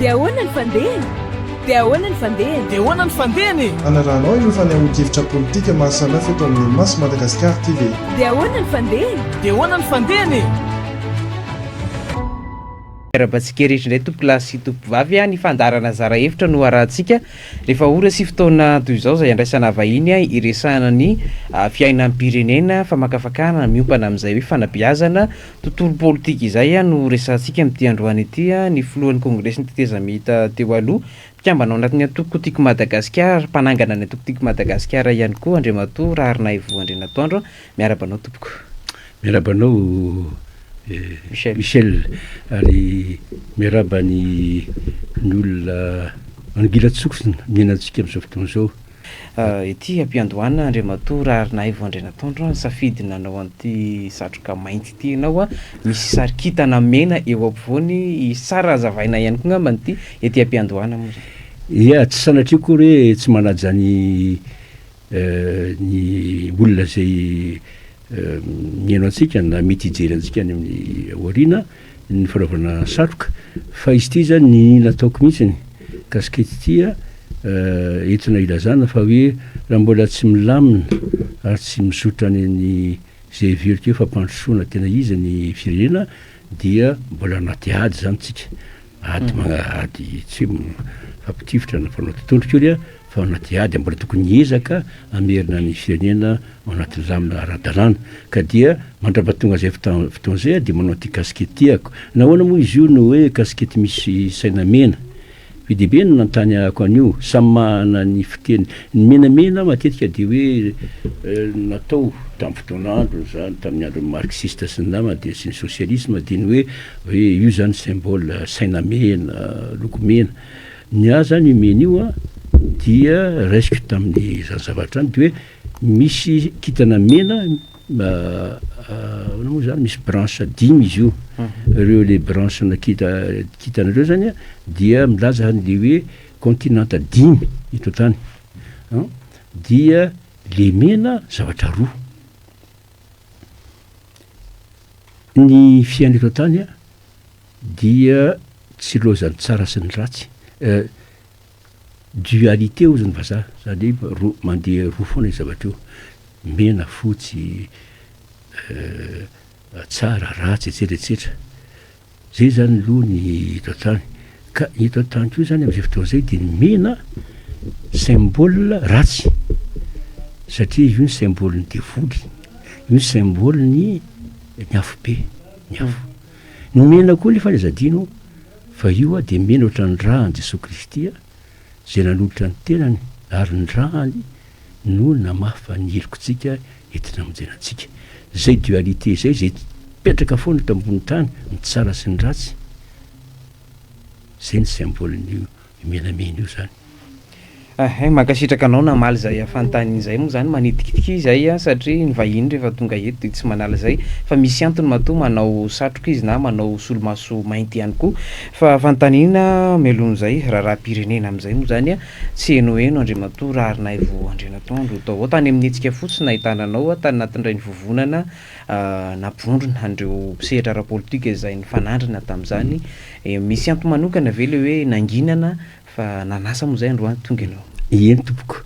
Dia ahoana ny fandehany? Dia ahoana ny fandehany? Dia ahoana ny fandehany e? Hanarahanao ireo fanehoan-kevitra politika maro samihafa eto amin'ny Maso Madagascar TV. Dia ahoana ny fandehany? Dia ahoana ny fandehany e? Miarahaba antsika rehetra indray tompokolahy sy tompokovavy a, ny fandaharana zara hevitra no arahantsika rehefa ora sy fotoana toy izao izay andraisana vahiny hiresahana ny fiainam-pirenena, famakafakana miompana amin'izay hoe fanabeazana, tontolo politika izay no resahantsika amin'ity androany ity, ny filohan'ny kongresin'ny tetezamita teo aloha, mpikambana ao anatin'ny antoko Tiako Madagasikara, mpanangana ny antoko Tiako Madagasikara ihany koa Andriamatoa Raharinaivo Andrianatoandro, miarahaba anao tompoko. Miarahaba anao Michel ary miarahaba ny ny olona mangilan-tsofina mihaino antsika amin'izao fotoana izao. Ety am-piandohana Andriamatoa Raharinaivo Andrianatoandro, nisafidy nanao an'ity satroka mainty ity ianao, misy sary kintana mena eo ampovoany, tsara hazavaina ihany koa angamba ity ety am-piandohana moa izany. Ia, tsy sanatria akory hoe tsy manaja ny ny olona izay mihaino antsika na mety hijery antsika any amin'ny aoriana ny fanaovana satroka fa izy ity zany ny nataoko mihitsiny kasikety ity a entina ilazana fa hoe raha mbola tsy milamina ary tsy mizotra any amin'ny izay heveriko hoe fampandrosoana tena izy ny firenena dia mbola anaty ady zany tsika Ady ady tsy mifampitifitra na mpanao tontolo akory a, fa ao anaty ady mbola tokony hiezaka hamerina ny firenena ao anatin'ny lamina ara-dalàna. Ka dia mandrapatonga izay fotoana izay aho dia manao ity kasikety ity ako. Nahoana moa izy io no hoe kasikety misy saina mena? Be dia be no nanontany ahako an'io, samy manana ny fiteny. Ny menamena matetika dia hoe natao tamin'ny fotoan'androny izany, tamin'ny andron'ny marxiste sy ny namany dia sy ny socialisme dia ny hoe hoe io izany symbole saina mena, loko mena. Ny ahy izany io mena io an dia raisiko tamin'izany zavatra izany dia hoe misy kintana mena ahoana moa izany, misy branche dimy izy io. Ireo le branche-na kintana ireo izany an dia milaza an'le hoe continent dimy eto an-tany an, dia le mena zavatra roa. Ny fiainana eto an-tany an dia tsy ilaozan'ny tsara sy ny ratsy, dualité hozy ny vazaha, zany hoe roa, mandeha roa foana io zavatra io, mena, fotsy, tsara, ratsy, etsetra etsetra. Zay zany aloha ny eto an-tany. Ka ny eto an-tany koa zany am'zay fotoana zay de ny mena symbole ratsy satria io ny symbole-n'ny devoly, io ny symbole-n'ny ny afobe, ny afo. Ny mena koa nefa aza adino fa io de mena ohatran'ny rà an'i Jesoa Kristy zay nanolotra ny tenany ary ny ràny no namafa ny helokontsika entina hamonjena antsika. Zay dualité zay, zay mipetraka foana eto ambony tany, ny tsara sy ny ratsy, zay ny symbole-n'io menamena io zany. Ahay, mankasitraka anao namaly izay fanontaniana izay moa izany manitikitika izay satria ny vahiny rehefa tonga eto dia tsy manala izay fa misy antony matoa manao satroka izy na manao solomaso mainty ihany koa fa fanontaniana mialohan'izay raharaham-pirenena amin'izay moa izany Tsy henoheno Andriamatoa Raharinaivo Andrianatoandro tao ao tany amin'ny hetsika fotsy nahitana anao tany anatin'ireny vovonana nampivondrona an'ireo mpisehatra ara-politika izay nifanandrina tamin'izany. Misy antony manokana ve ilay hoe nanginana fa nanasa moa izay androany tonga ianao? Eny tompoko.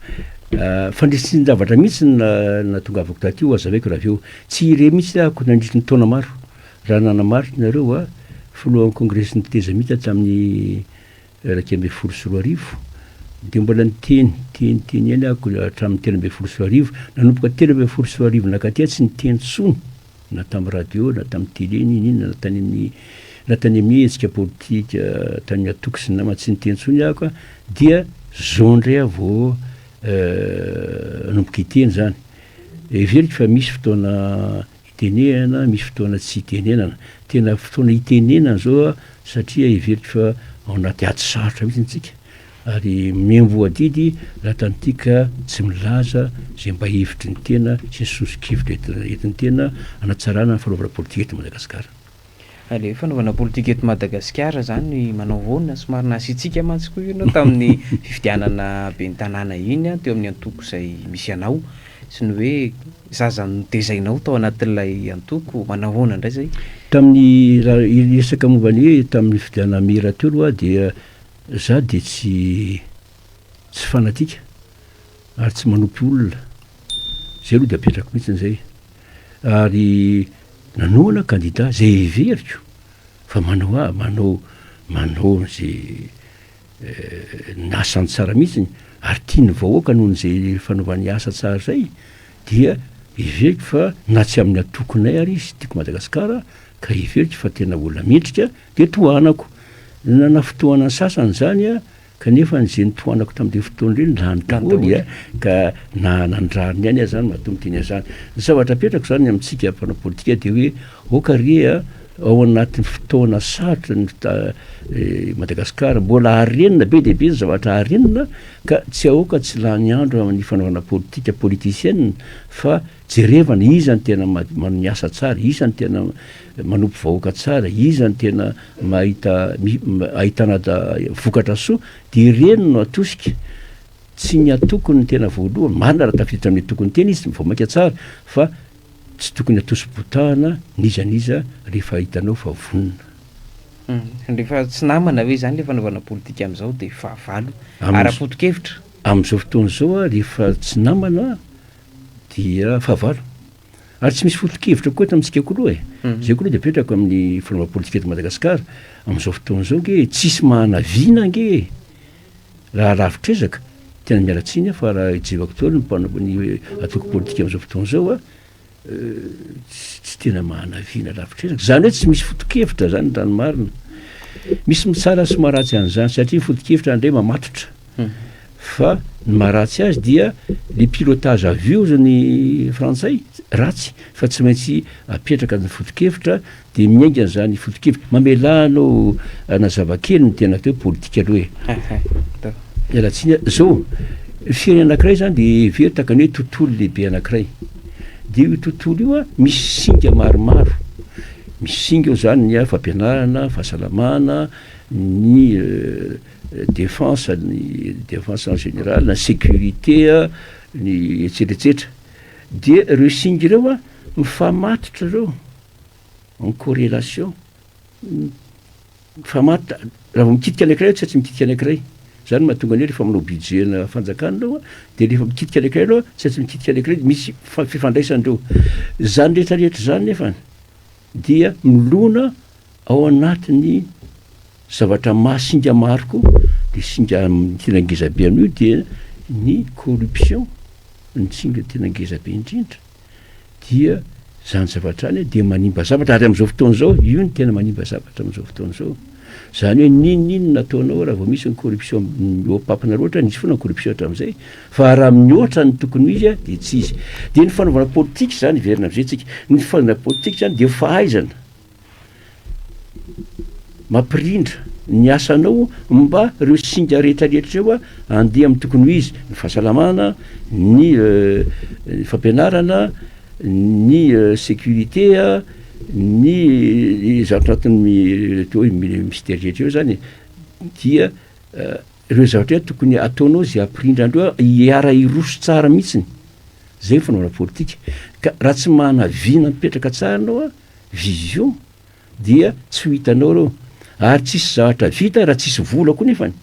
Fandresen-javatra mihitsy no nahatongavako taty ho hazavaiko raha avy eo. Tsy re mihitsy aho nandritry ny taona maro. Raha nanamarika nareo, filohan'ny kongresin'ny tetezamita tamin'ny 2011, dia mbola niteny, teny, teny ihany aho hatramin'ny 2013, nanomboka 2013 nankaty aho tsy niteny intsony, na tamin'ny radio, na tamin'ny télé, n'inon'inona, na tany amin'ny, na tany amin'ny hetsika politika, tany amin'ny antoko sy ny namany, tsy niteny intsony aho ka, dia zao indray aho vao nanomboka hiteny izany. Heveriko fa misy fotoana Itenenana, misy fotoana tsy itenenana. Tena fotoana itenenana izao satria heveriko fa ao anaty ady sarotra mihitsy isika ary miamboho adidy raha tantika tsy milaza izay mba hevitry ny tena sy ny soso-kevitra entin'ny tena hanatsarana ny fanaovana politika eto Madagasikara. Ilay fanaovana politika eto Madagasikara izany manao ahoana? Somary nasiatsiaka mantsy koa ianao tamin'ny fifidianana ben'ny tanàna iny teo amin'ny antoko izay misy anao sy ny hoe zaza notezainao tao anatin'ilay antoko, manao ahoana indray izay? Tamin'ny raha hiresaka momba ny hoe tamin'ny fifidianana mera teo aloha dia. Za dia tsy tsy fanatika ary tsy manompy olona, zay aloha dia apetrako mihitsiny zay, ary nanohana kandida zay heveriko fa manao a- manao manao an'izay ny asany tsara mihitsiny ary tian'ny vahoaka noho n'izay fanaovany asa tsara zay dia heveriko fa na tsy amin'ny antokonay ary izy Tiako Madagasikara ka heveriko fa tena olona mendrika dia tohanako. Nanafintohana ny sasany izany an, kanefa ny izay nitohanako tamin'ireny fotoana ireny lany daholo an, ka na nandrariny ihany aho izany matoa miteny an'izany. Ny zavatra apetrako izany amintsika mpanao politika dia hoe aoka re an, ao anatin'ny fotoana sarotra ny Madagasikara, mbola harenina be dia be ny zavatra harenina ka tsy aoka tsy lany andro amin'ny fanaovana politika politicienne fa jerevana iza no tena miasa tsara, iza no tena manompo vahoaka tsara, iza no tena mahita ahitana vokatra soa, dia ireny no atosika, tsy ny antokony no tena voalohany, marina raha tafiditra amin'ny antokony tena izy vao mainka tsara, fa tsy tokony atosi-botahana n'iza n'iza rehefa hitanao fa vonona. Rehefa tsy namana ve izany ilay fanaovana politika amin'izao dia fahavalo ara-poto-kevitra? Amin'izao fotoana izao rehefa tsy namana dia fahavalo. Ary tsy misy foto-kevitra koa eto amintsika koa aloha e. Zay koa aloha dia apetrako amin'ny fanaovana politika eto Madagasikara. Amin'izao fotoana izao ange tsisy mahana vina ange e. Raha lavitr'ezaka, tena miala tsiny aho fa raha jereko daholo ny mpanao ny antoko politika amin'izao fotoana izao a, tsy tena mahana vina lavitr'ezaka. Izany hoe tsy misy foto-kevitra zany raha ny marina. Misy mitsara sy maharatsy an'izany satria ny foto-kevitra indray mamatotra. Fa ny maharatsy azy dia le pilotage à vue ozy ny frantsay ratsy fa tsy maintsy apetraka ny foto-kevitra de miainga an'izany foto-kevitra, mamelà anao hanazava kely ny tena atao hoe politika aloha e. Miala tsiny aho, zao, firenena anakiray zany de hevero tahaka ny hoe tontolo lehibe anakiray, de io tontolo io an misy singa maromaro, misy singa ao zany ny fampianarana, fahasalamana, ny défense, ny défense en général, ny sécurité, ny etsetra etsetra, dia ireo singa ireo an mifamatotra ireo en corrélation, mifamatotra, raha vao mikitika anankiray tsy maintsy mikitika anankiray, zany no mahatonga ny hoe rehefa manao budget-na fanjakana anao an, de rehefa mikitika anankiray anao tsy maintsy mikitika anankiray, misy fifandraisany ireo, zany rehetra rehetra zany nefany dia milona ao anatin'ny zavatra maha singa maro koa, dia singa tena ngeza be amin'io dia ny corruption ny singa tena ngeza be indrindra, dia zany zavatra zany dia manimba zavatra ary amin'izao fotoana izao io no tena manimba zavatra amin'izao fotoana izao, zany hoe n'inon'inona ataonao raha vao misy ny corruption mihoa-pampana loatra, nisy foana ny corruption hatramin'izay fa raha mihoatra ny tokony ho izy dia tsy izy, dia ny fanaovana politika zany hiverina amin'izay tsika, ny fanaovana politika zany dia fahaizana mampirindra ny asanao mba ireo singa rehetra rehetra ireo andeha amin'ny tokony ho izy, ny fahasalamana, ny fampianarana, ny sécurité, ny zavatra anatin'ny atao hoe mystère rehetra eo zany dia ireo zavatra ireo tokony ataonao zay hampirindra andreo hiara hiroso tsara mihitsiny, zay ny fanaovana politika, ka raha tsy manana vina mipetraka tsara anao vision dia tsy ho hitanao ireo ary tsisy zavatra vita raha tsisy vola koa nefany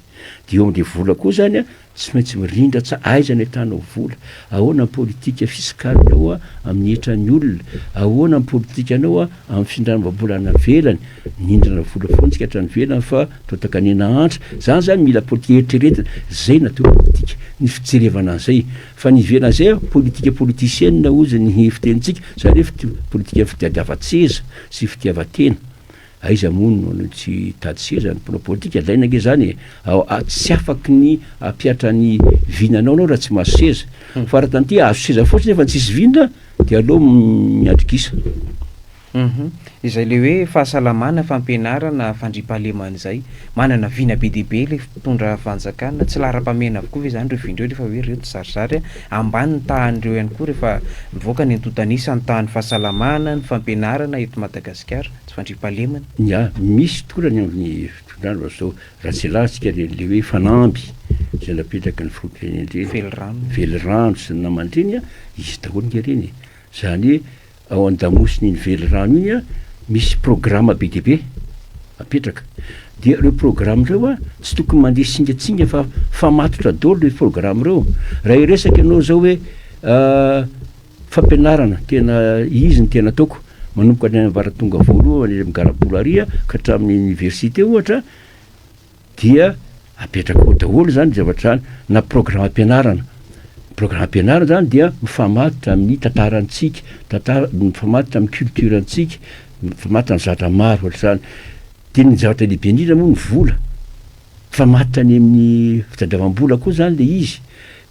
de eo amle vola koa zany a tsy maintsy mirindra tsa aiza ny ahitanao vola ahoana ny politika fiscale nao a amin'ny hetran'ny olona ahoana ny politika anao a amin'ny findramam-bola any ivelany nindrana vola foana tsika hatrany ivelany fa toa takanena antra zany zany mila politika eritreretina zay natao politika ny fijerevana an'izay Fa ny ivelan'izay politika politicienne hozy ny fitenintsika, izany hoe fiti- politika fitiadiavan-tseza sy fitiavan-tena. Aiza moa no tsy hitady seza ny mpanao politika, ilaina ange izany e! Ao a- tsy afaky ny hampihatra ny vinanao anao raha tsy mahazo seza. Fa raha tanty azo seza fotsiny nefa tsisy vina dia aleo miandry gisa. Hum izay le hoe fahasalamana, fampianarana, fandriampahalemana izay. Manana vina be dia be ilay mpitondra fanjakana, tsy laharam-pahamehana avokoa ve izany ireo vina ireo rehefa hoe ireo tsizarizary a, ambany ny tahan'ireo ihany koa rehefa mivoaka ny antontan'isa ny tahan'ny fahasalamana, ny fampianarana eto Madagasikara, tsy fandriampahalemana. Ya, misy tokoa raha ny amin'ny fitondrana fa zao raha tsy ialatsika ireny le hoe fanamby izay napetraky ny filoham-pirenena ireny, Velirano. velirano sy ny namany ireny a, izy daholo nge ireny e, zany hoe Ao an-damosin'iny velirano iny misy programa be dia be. apetraka. Dia ireo programme ireo a, tsy tokony mandeha singatsinga fa mifamatotra daholo ireo programme ireo. Raha hiresaka ianao zao hoe fampianarana, tena izy no tena ataoko, manomboka any ambaratonga voalohany any amin'ny garabola ary ka hatramin'ny université ohatra, dia apetraka ao daholo zany zavatra zany, na programam-pianarana, programam-pianarana zany dia mifamatotra amin'ny tantarantsika, tantara mifamatotra amin'ny culture-ntsika, mifamatotra amin'ny zavatra maro ohatr'izany, de ny zavatra lehibe indrindra moa ny vola, mifamatotra any amin'ny fitadiavam-bola koa zany le izy,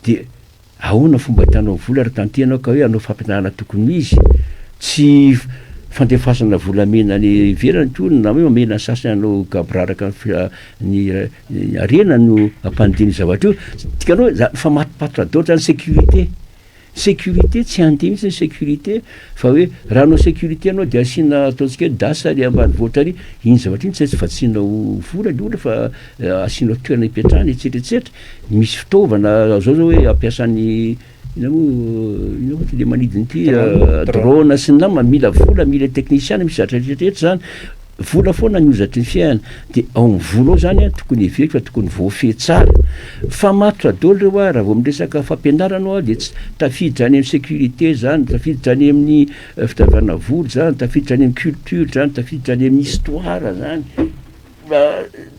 de Ahoana fomba ahitanao vola ry tante ianao ka hoe hanao fampianarana tokony ho izy? Tsy fandefasana volamena any ivelany koa na hoe mamela ny sasany hanao gaboraraka ny ny harena no hampandeha io zavatra io. Dikan'io hoe mifamatopatotra daholo zany sécurité. Sécurité tsy handeha mihitsy ny sécurité fa hoe raha hanao sécurité ianao dia asiana ataontsika hoe das ary ambanivohitra ary, iny zavatra iny tsy maintsy vatsianao vola ny olona fa asianao toerana hipetrahana etsetra etsetra. Misy fitaovana zao zao hoe ampiasan'ny inona moa inona moa ty le manidina ity drone sy ny namany, mila vola, mila teknisiana, misy zavatra rehetra rehetra zany, vola foana ny hozatry ny fiainana, de ao amin'ny vola ao zany an tokony heveriko fa tokony voafehy tsara, mifamatotra daholo ireo a, raha vao miresaka fampianarana anao de tsy tafiditra any amin'ny sécurité zany, tafiditra any amin'ny fitadiavana vola zany, tafiditra any amin'ny culture zany, tafiditra any amin'ny histoire zany.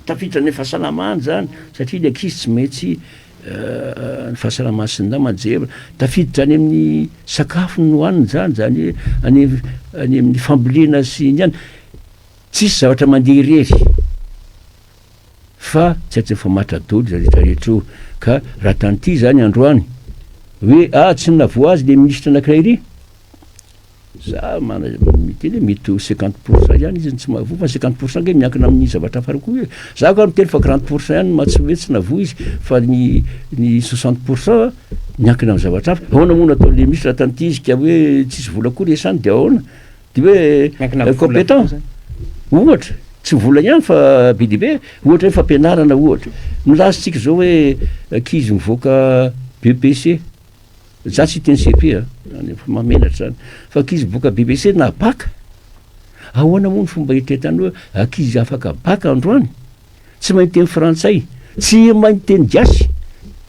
Tafiditra any fahasalamana zany satria ny ankizy tsy maintsy ny fahasalamana sy ny namany jerena, tafiditra any amin'ny sakafo nohaniny zany, zany hoe any any amin'ny fambolena sy ny any, tsisy zavatra mandeha irery fa tsy maintsy mifamatra daholo zay rehetra rehetra io, ka raha tany zany androany hoe ah tsy nahavoa azy le minisitra anakiray ry, Za mana miteny hoe mety ho 50 pour cent ihany izy no tsy mahavoa fa 50 pour cent ange miankina amin'ny zavatra hafa koa e. Za koa miteny fa 40 pour cent ihany no maha tsy hoe tsy navoa izy fa ny ny 60 pour cent miankina amin'ny zavatra hafa. Ahoana moa no ataon'le ministre raha tany izy ka hoe tsisy vola koa resany de ahoana? De hoe Miankina amin'ny vola incompétent koa zany. Ohatra, tsy vola ihany fa be dia be, ohatra hoe fampianarana ohatra. Milaza tsika zao hoe ankizy mivoaka BEPC, Za tsy hiteny CP a, efa mahamenatra zany, fa ankizy boka BBC na bac, ahoana moa ny fomba eritreretany hoe ankizy afaka bac androany, tsy mahay miteny frantsay, tsy mahay miteny gasy,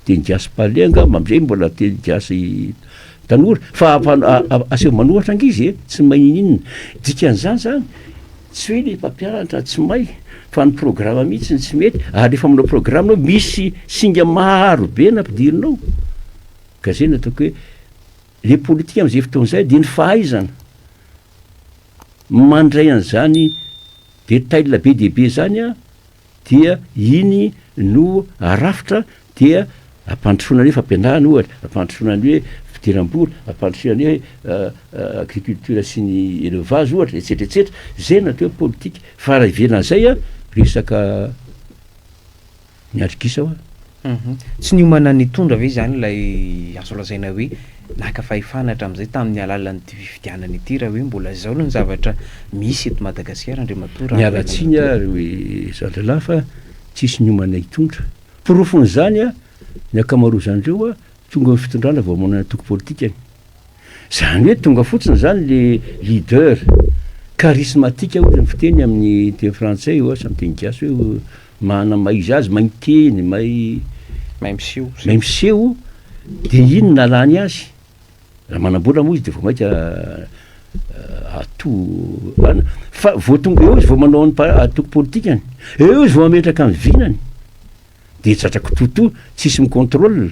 teny gasy parler angamba amizay mbola teny gasy tanora, fa aseho manoratra ange izy e, tsy mahay ninoninona, dikan'izany zany tsy hoe le mpampianatra tsy mahay fa ny programme mihitsy no tsy mety, ary rehefa manao programme anao misy singa maro be nampidirinao. Ka zay no ataoko hoe le politika am'zay fotoana zay de ny fahaizana mandray an'zany detail be dia be zany an, dia iny no arafitra dia ampandrosoana ny hoe fampianarana ohatra, ampandrosoana ny hoe fidiram-bola, ampandrosoana ny hoe agriculture sy ny élevage ohatra, etsetra etsetra, zay no atao hoe politika, fa raha ivelan'izay an resaka. Miandry gisa hoa. Tsy niomana nitondra ve izany ilay azo lazaina hoe naka fahefana hatramin'izay tamin'ny alalan'ity fifidianana ity raha hoe mbola izao no zavatra misy eto Madagasikara Andriamatoa Miala tsiny aho ry zandrilahy fa tsisy niomana hitondra. Porofon'izany ny ankamaroazan'ireo tonga eo amin'ny fitondrana vao manao ny antoko politikany. Zany hoe tonga fotsiny zany le leader charismatique hozy ny fiteny amin'ny teny frantsay oa sa amin'ny teny gasy hoe manana maha izy azy, mahay miteny, mahay Mahay miseho. mahay miseho de iny no nalany azy. Raha manam-bola moa izy de vao mainka ato an, fa vao tonga eo izy vao manao ny pa- antoko politikany, eo izy vao mametraka ny vinany. De tratra kitoatoa, tsisy mi-contrôle,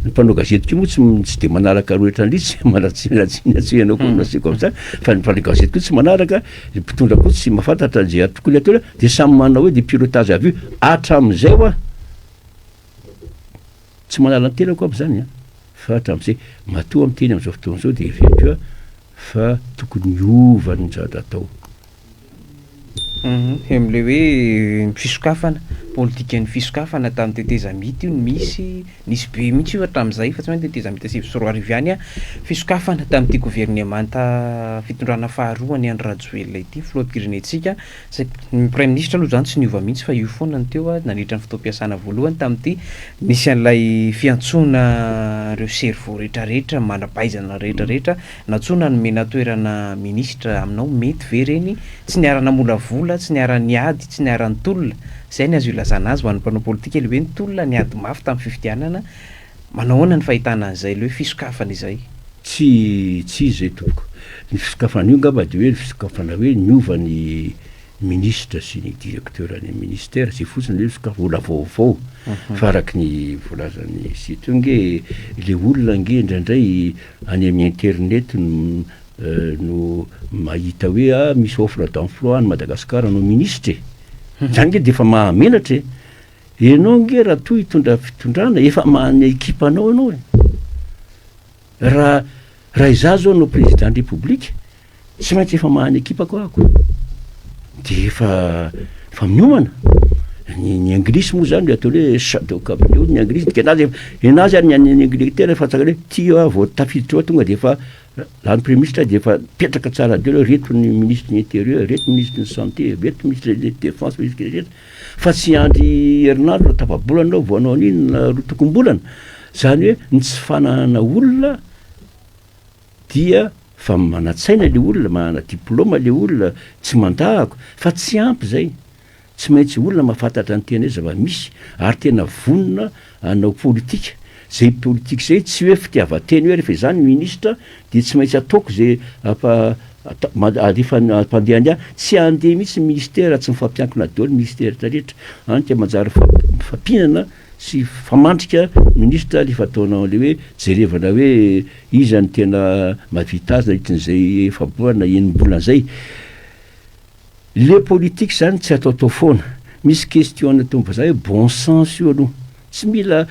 ny mpanao gazety koa moa tsy tsy de manaraka loatra an'ilay manaratsiny ratsiny tsy ianao koa no asiako am'zany, fa ny mpanao gazety koa tsy manaraka, ny mpitondra koa tsy mahafantatra an'zay tokony atao de samy manao hoe de pilotage à vue hatram'zay hoa, tsy manala ny tenako aby zany an, fa hatram'zay, matoa miteny am'zao fotoana zao de heveriko a fa tokony hiova ny zavatra atao. Eo amin'ilay hoe fisokafana. Politikan'ny fisokafana tamin'ny tetezamita io no misy, nisy be mihitsy io hatramin'izay fa tsy hoe ny tetezamita 2009 ihany an, fisokafana tamin'ity governemanta fitondrana faharoa an'i Andry Rajoelina ity, filoham-pirenentsika, saingy ny praiminisitra aloha izany tsy niova mihitsy fa io foana no teo nandritra ny fotoam-piasana voalohany tamin'ity nisy an'ilay fiantsoana ireo cerveau rehetrarehetra, manam-pahaizana rehetrarehetra Nantsoina nomena toerana minisitra aminao mety ve ireny? Tsy niara-namolavola, tsy niara-niady, tsy niara-nitolona. Izay ny azo ilazana azy ho an'ny mpanao politika ilay hoe nitolona, niady mafy tamin'ny fifidianana. Manao ahoana ny fahitana an'izay ilay hoe fisokafana izay? Tsy tsy izy izay tompoko. Ny fisokafana io angamba dia hoe ny fisokafana hoe niova ny minisitra sy ny directeur any amin'ny ministère, zay fotsiny le sokafy mbola vaovao fa araky ny voalazan'ny site io nge le olona nge indraindray any amin'ny internet no no mahita hoe ah misy offre d'emploi any Madagascar hanao minisitra e, zany nge de efa mahamenatra e, enao nge raha toa hitondra fitondrana efa manana ekipanao enao e, raha raha izaho zao no président ny république Tsy maintsy efa maha ny ekipako ahako de efa efa miomana, ny ny anglisy moa zany le ataony hoe shadow cabinet hoy ny anglisy, dika anazy efa enazy ary ny any Angletera efa tsara hoe ty aho vao tafiditra ao tonga de efa lany premier ministre de efa mipetraka tsara daholo hoe reto ny ministre ny interieur, reto ministre ny santé, reto ministre ny defense, ministre reto, fa tsy hiandry herinandro na tapa-bolana anao vao hanao an'iny na roa tokom-bolana, zany hoe ny tsy fananana olona dia fa manan-tsaina le olona, manana diploma le olona, tsy mandahako, fa tsy ampy zay, tsy maintsy olona mahafantatra ny tena hoe zava-misy ary tena vonona hanao politika, zay politika zay tsy hoe fitiavan-tena hoe rehefa izaho no ministra dia tsy maintsy ataoko zay ampa alefa ampandeha ny ahy, tsy handeha mihitsy ny ministera raha tsy mifampiankina daholo ny ministera rehetra, hany ka manjary mifampinana sy famandrika ministra rehefa ataonao an'le hoe jerevana hoe iza no tena mahavita azy nandritra an'izay efa-bolana na enim-bolana zay. Le politique zany tsy ataotao foana, misy question nataon'ny vazaha hoe bon sens io aloha, tsy mila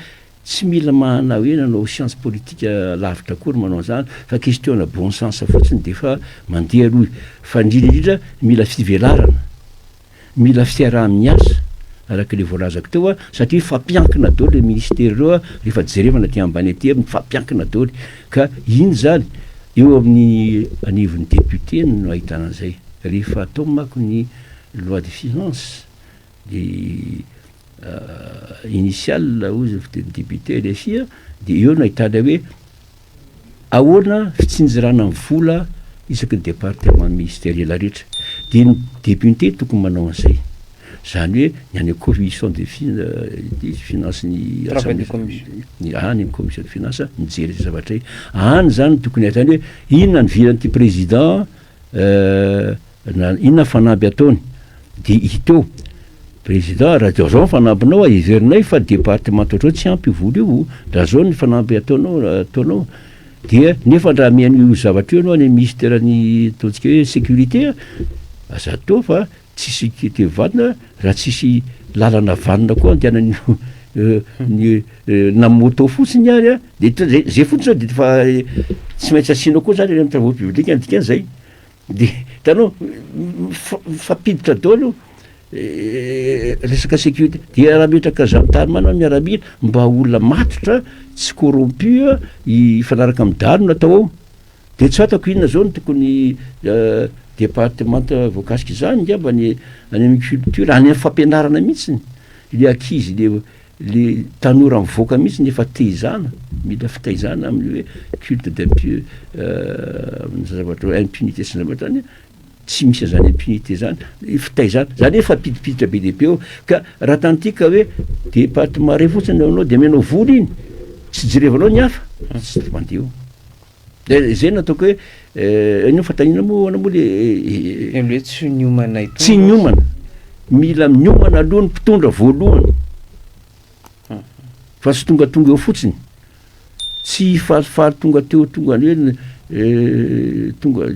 tsy mila manana hoe nanao science politique lavitra akory manao an'zany fa question na bon sens fotsiny de efa mandeha aloha fa indrindra indrindra mila fivelarana. Mila fiaraha-miasa araka ilay voalazako teo satria mifampiankina daholo ireo ministera ireo rehefa jerevana aty ambany aty mifampiankina daholo ka iny izany eo amin'ny anivon'ny député no ahitana an'izay rehefa atao manko ny loi de finance ny initial hozy ny fitenin'ny député LFI dia eo no ahitana hoe Ahoana fitsinjirana ny vola isaky ny département ministériel rehetra? Dia ny député tokony manao an'izay. Izany hoe ny any commission de finance ny Travail de commission. Ny any amin'ny commission de finance mijery izay zavatra izay. Any izany no tokony ahitana hoe inona ny vilan'ity président Na inona fanamby ataony de hita eo. Président, raha zao ny fanambinao a, heverinay fa département ohatr'izao tsy ampy io vola io, raha zao ny fanamby ataonao ataonao, dia nefa raha mihaino io zavatra io ianao any amin'ny ministère-n'ny ataontsika hoe sécurité a, aza atao fa tsy sécurité vanona raha tsisy lalana vanona koa andehanan'io ny na moto fotsiny ary a, de zay zay fotsiny zao de efa tsy maintsy asiana koa zany any amin'ny travaux publics ny dikan'izay. De hitanao, mifampiditra daholo io resaka sécurité, dia raha ametraka gendarme na miaramila mba olona matotra tsy corrompu hifanaraka amin'ny dahalo no atao ao, de tsy fantako inona zao no tokony départementa voakasika izany angamba ny any amin'ny culture, any amin'ny fampianarana mihitsiny, le ankizy le Le tanora mivoaka mihitsy ny efa teizana, mila fitaizana amin'ny hoe culte d'impu amin'ny zavatra hoe impunité sy ny zavatra zany, tsy misy an'zany impunité zany, fitaizana, zany hoe efa ampidipiditra be dia be eo, ka raha tantika hoe département ray fotsiny no anao de amenao vola iny, tsy jerevanao ny hafa, tsy mandeha io. De zay no ataoko hoe inona fanontaniana moa ahoana moa le Le hoe tsy niomana hitondra. Tsy niomana. Mila miomana aloha ny mpitondra voalohany. Fa tsy tongatonga eo fotsiny. Tsy falifaly tonga teo tonga any hoe tonga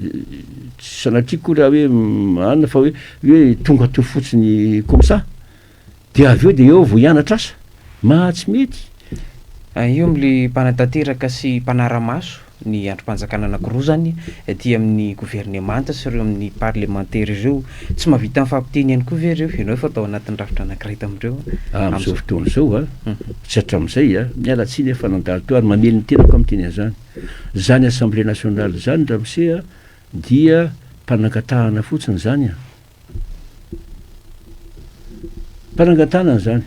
tsy sanatria akory aho hoe anona fa hoe hoe tonga teo fotsiny comme ça. Dia avy eo dia eo vao hianatra asa. Maha tsy mety. Io amin'ilay mpanatanteraka sy mpanara-maso. Ny andrim-panjakana anakiroa izany aty amin'ny governemanta sy ireo amin'ny parlemantera ireo. Tsy mahavita mifampiteny ihany koa ve ireo? Ianao efa tao anatin'ny rafitra anankiray tamin'ireo Amin'izao fotoana izao a, tsy hatramin'izay a, miala tsiny aho fa nandalo teo ary mamely ny tenako aho miteny an'izany. Izany Assemblée nationale izany ramose a dia mpanangatahana fotsiny izany a. Mpanangan-tanana izany.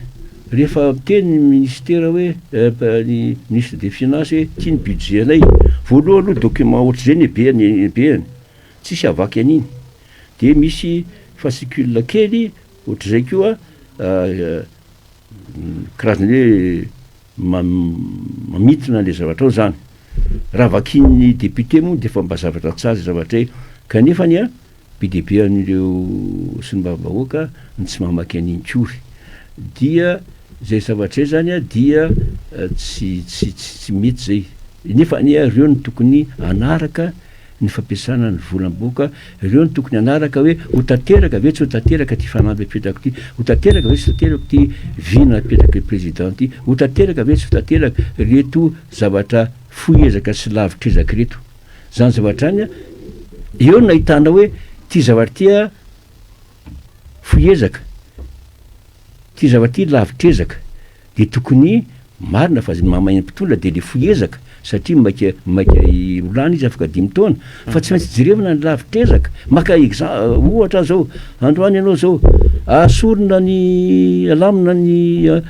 Rehefa miteny ny minisitera hoe, ny ministre des finances hoe ity ny budget anay, voalohany aloha document ohatr'izay ny habehany, ny habehany, tsisy havaky an'iny. Dia misy fascicule kely ohatr'izay koa, karazany hoe mamintina an'ilay zavatra ao izany. Raha vakian'ny député moa dia efa mba zavatra tsara izay zavatra izay, kanefa anie Be dia be an'ireo solombavambahoaka no tsy mamaky an'iny kory. Dia izay zavatra izay zany dia tsy tsy tsy mety izay. Nefa anie ireo no tokony hanaraka ny fampiasana ny volam-bahoaka, ireo no tokony hanaraka hoe ho tanteraka ve tsy ho tanteraka ity fanamby apetrako ity, ho tanteraka ve tsy ho tanteraka ity vina apetraky ny président ity, ho tanteraka ve tsy ho tanteraka ireto zavatra fohy ezaka sy lavitr'ezaka ireto. Zany zavatra zany a, eo no nahitana hoe ty zavatra ty a fohy ezaka, ty zavatra ty lavitr'ezaka, de tokony marina fa zay mahamay ny mpitondra de le fohy ezaka satria maika maika ho lany izy afaka dimy taona fa tsy maintsy jerevana ny lavitr'ezaka, maka exa- ohatra aho zao, androany ianao zao asorina ny alamina ny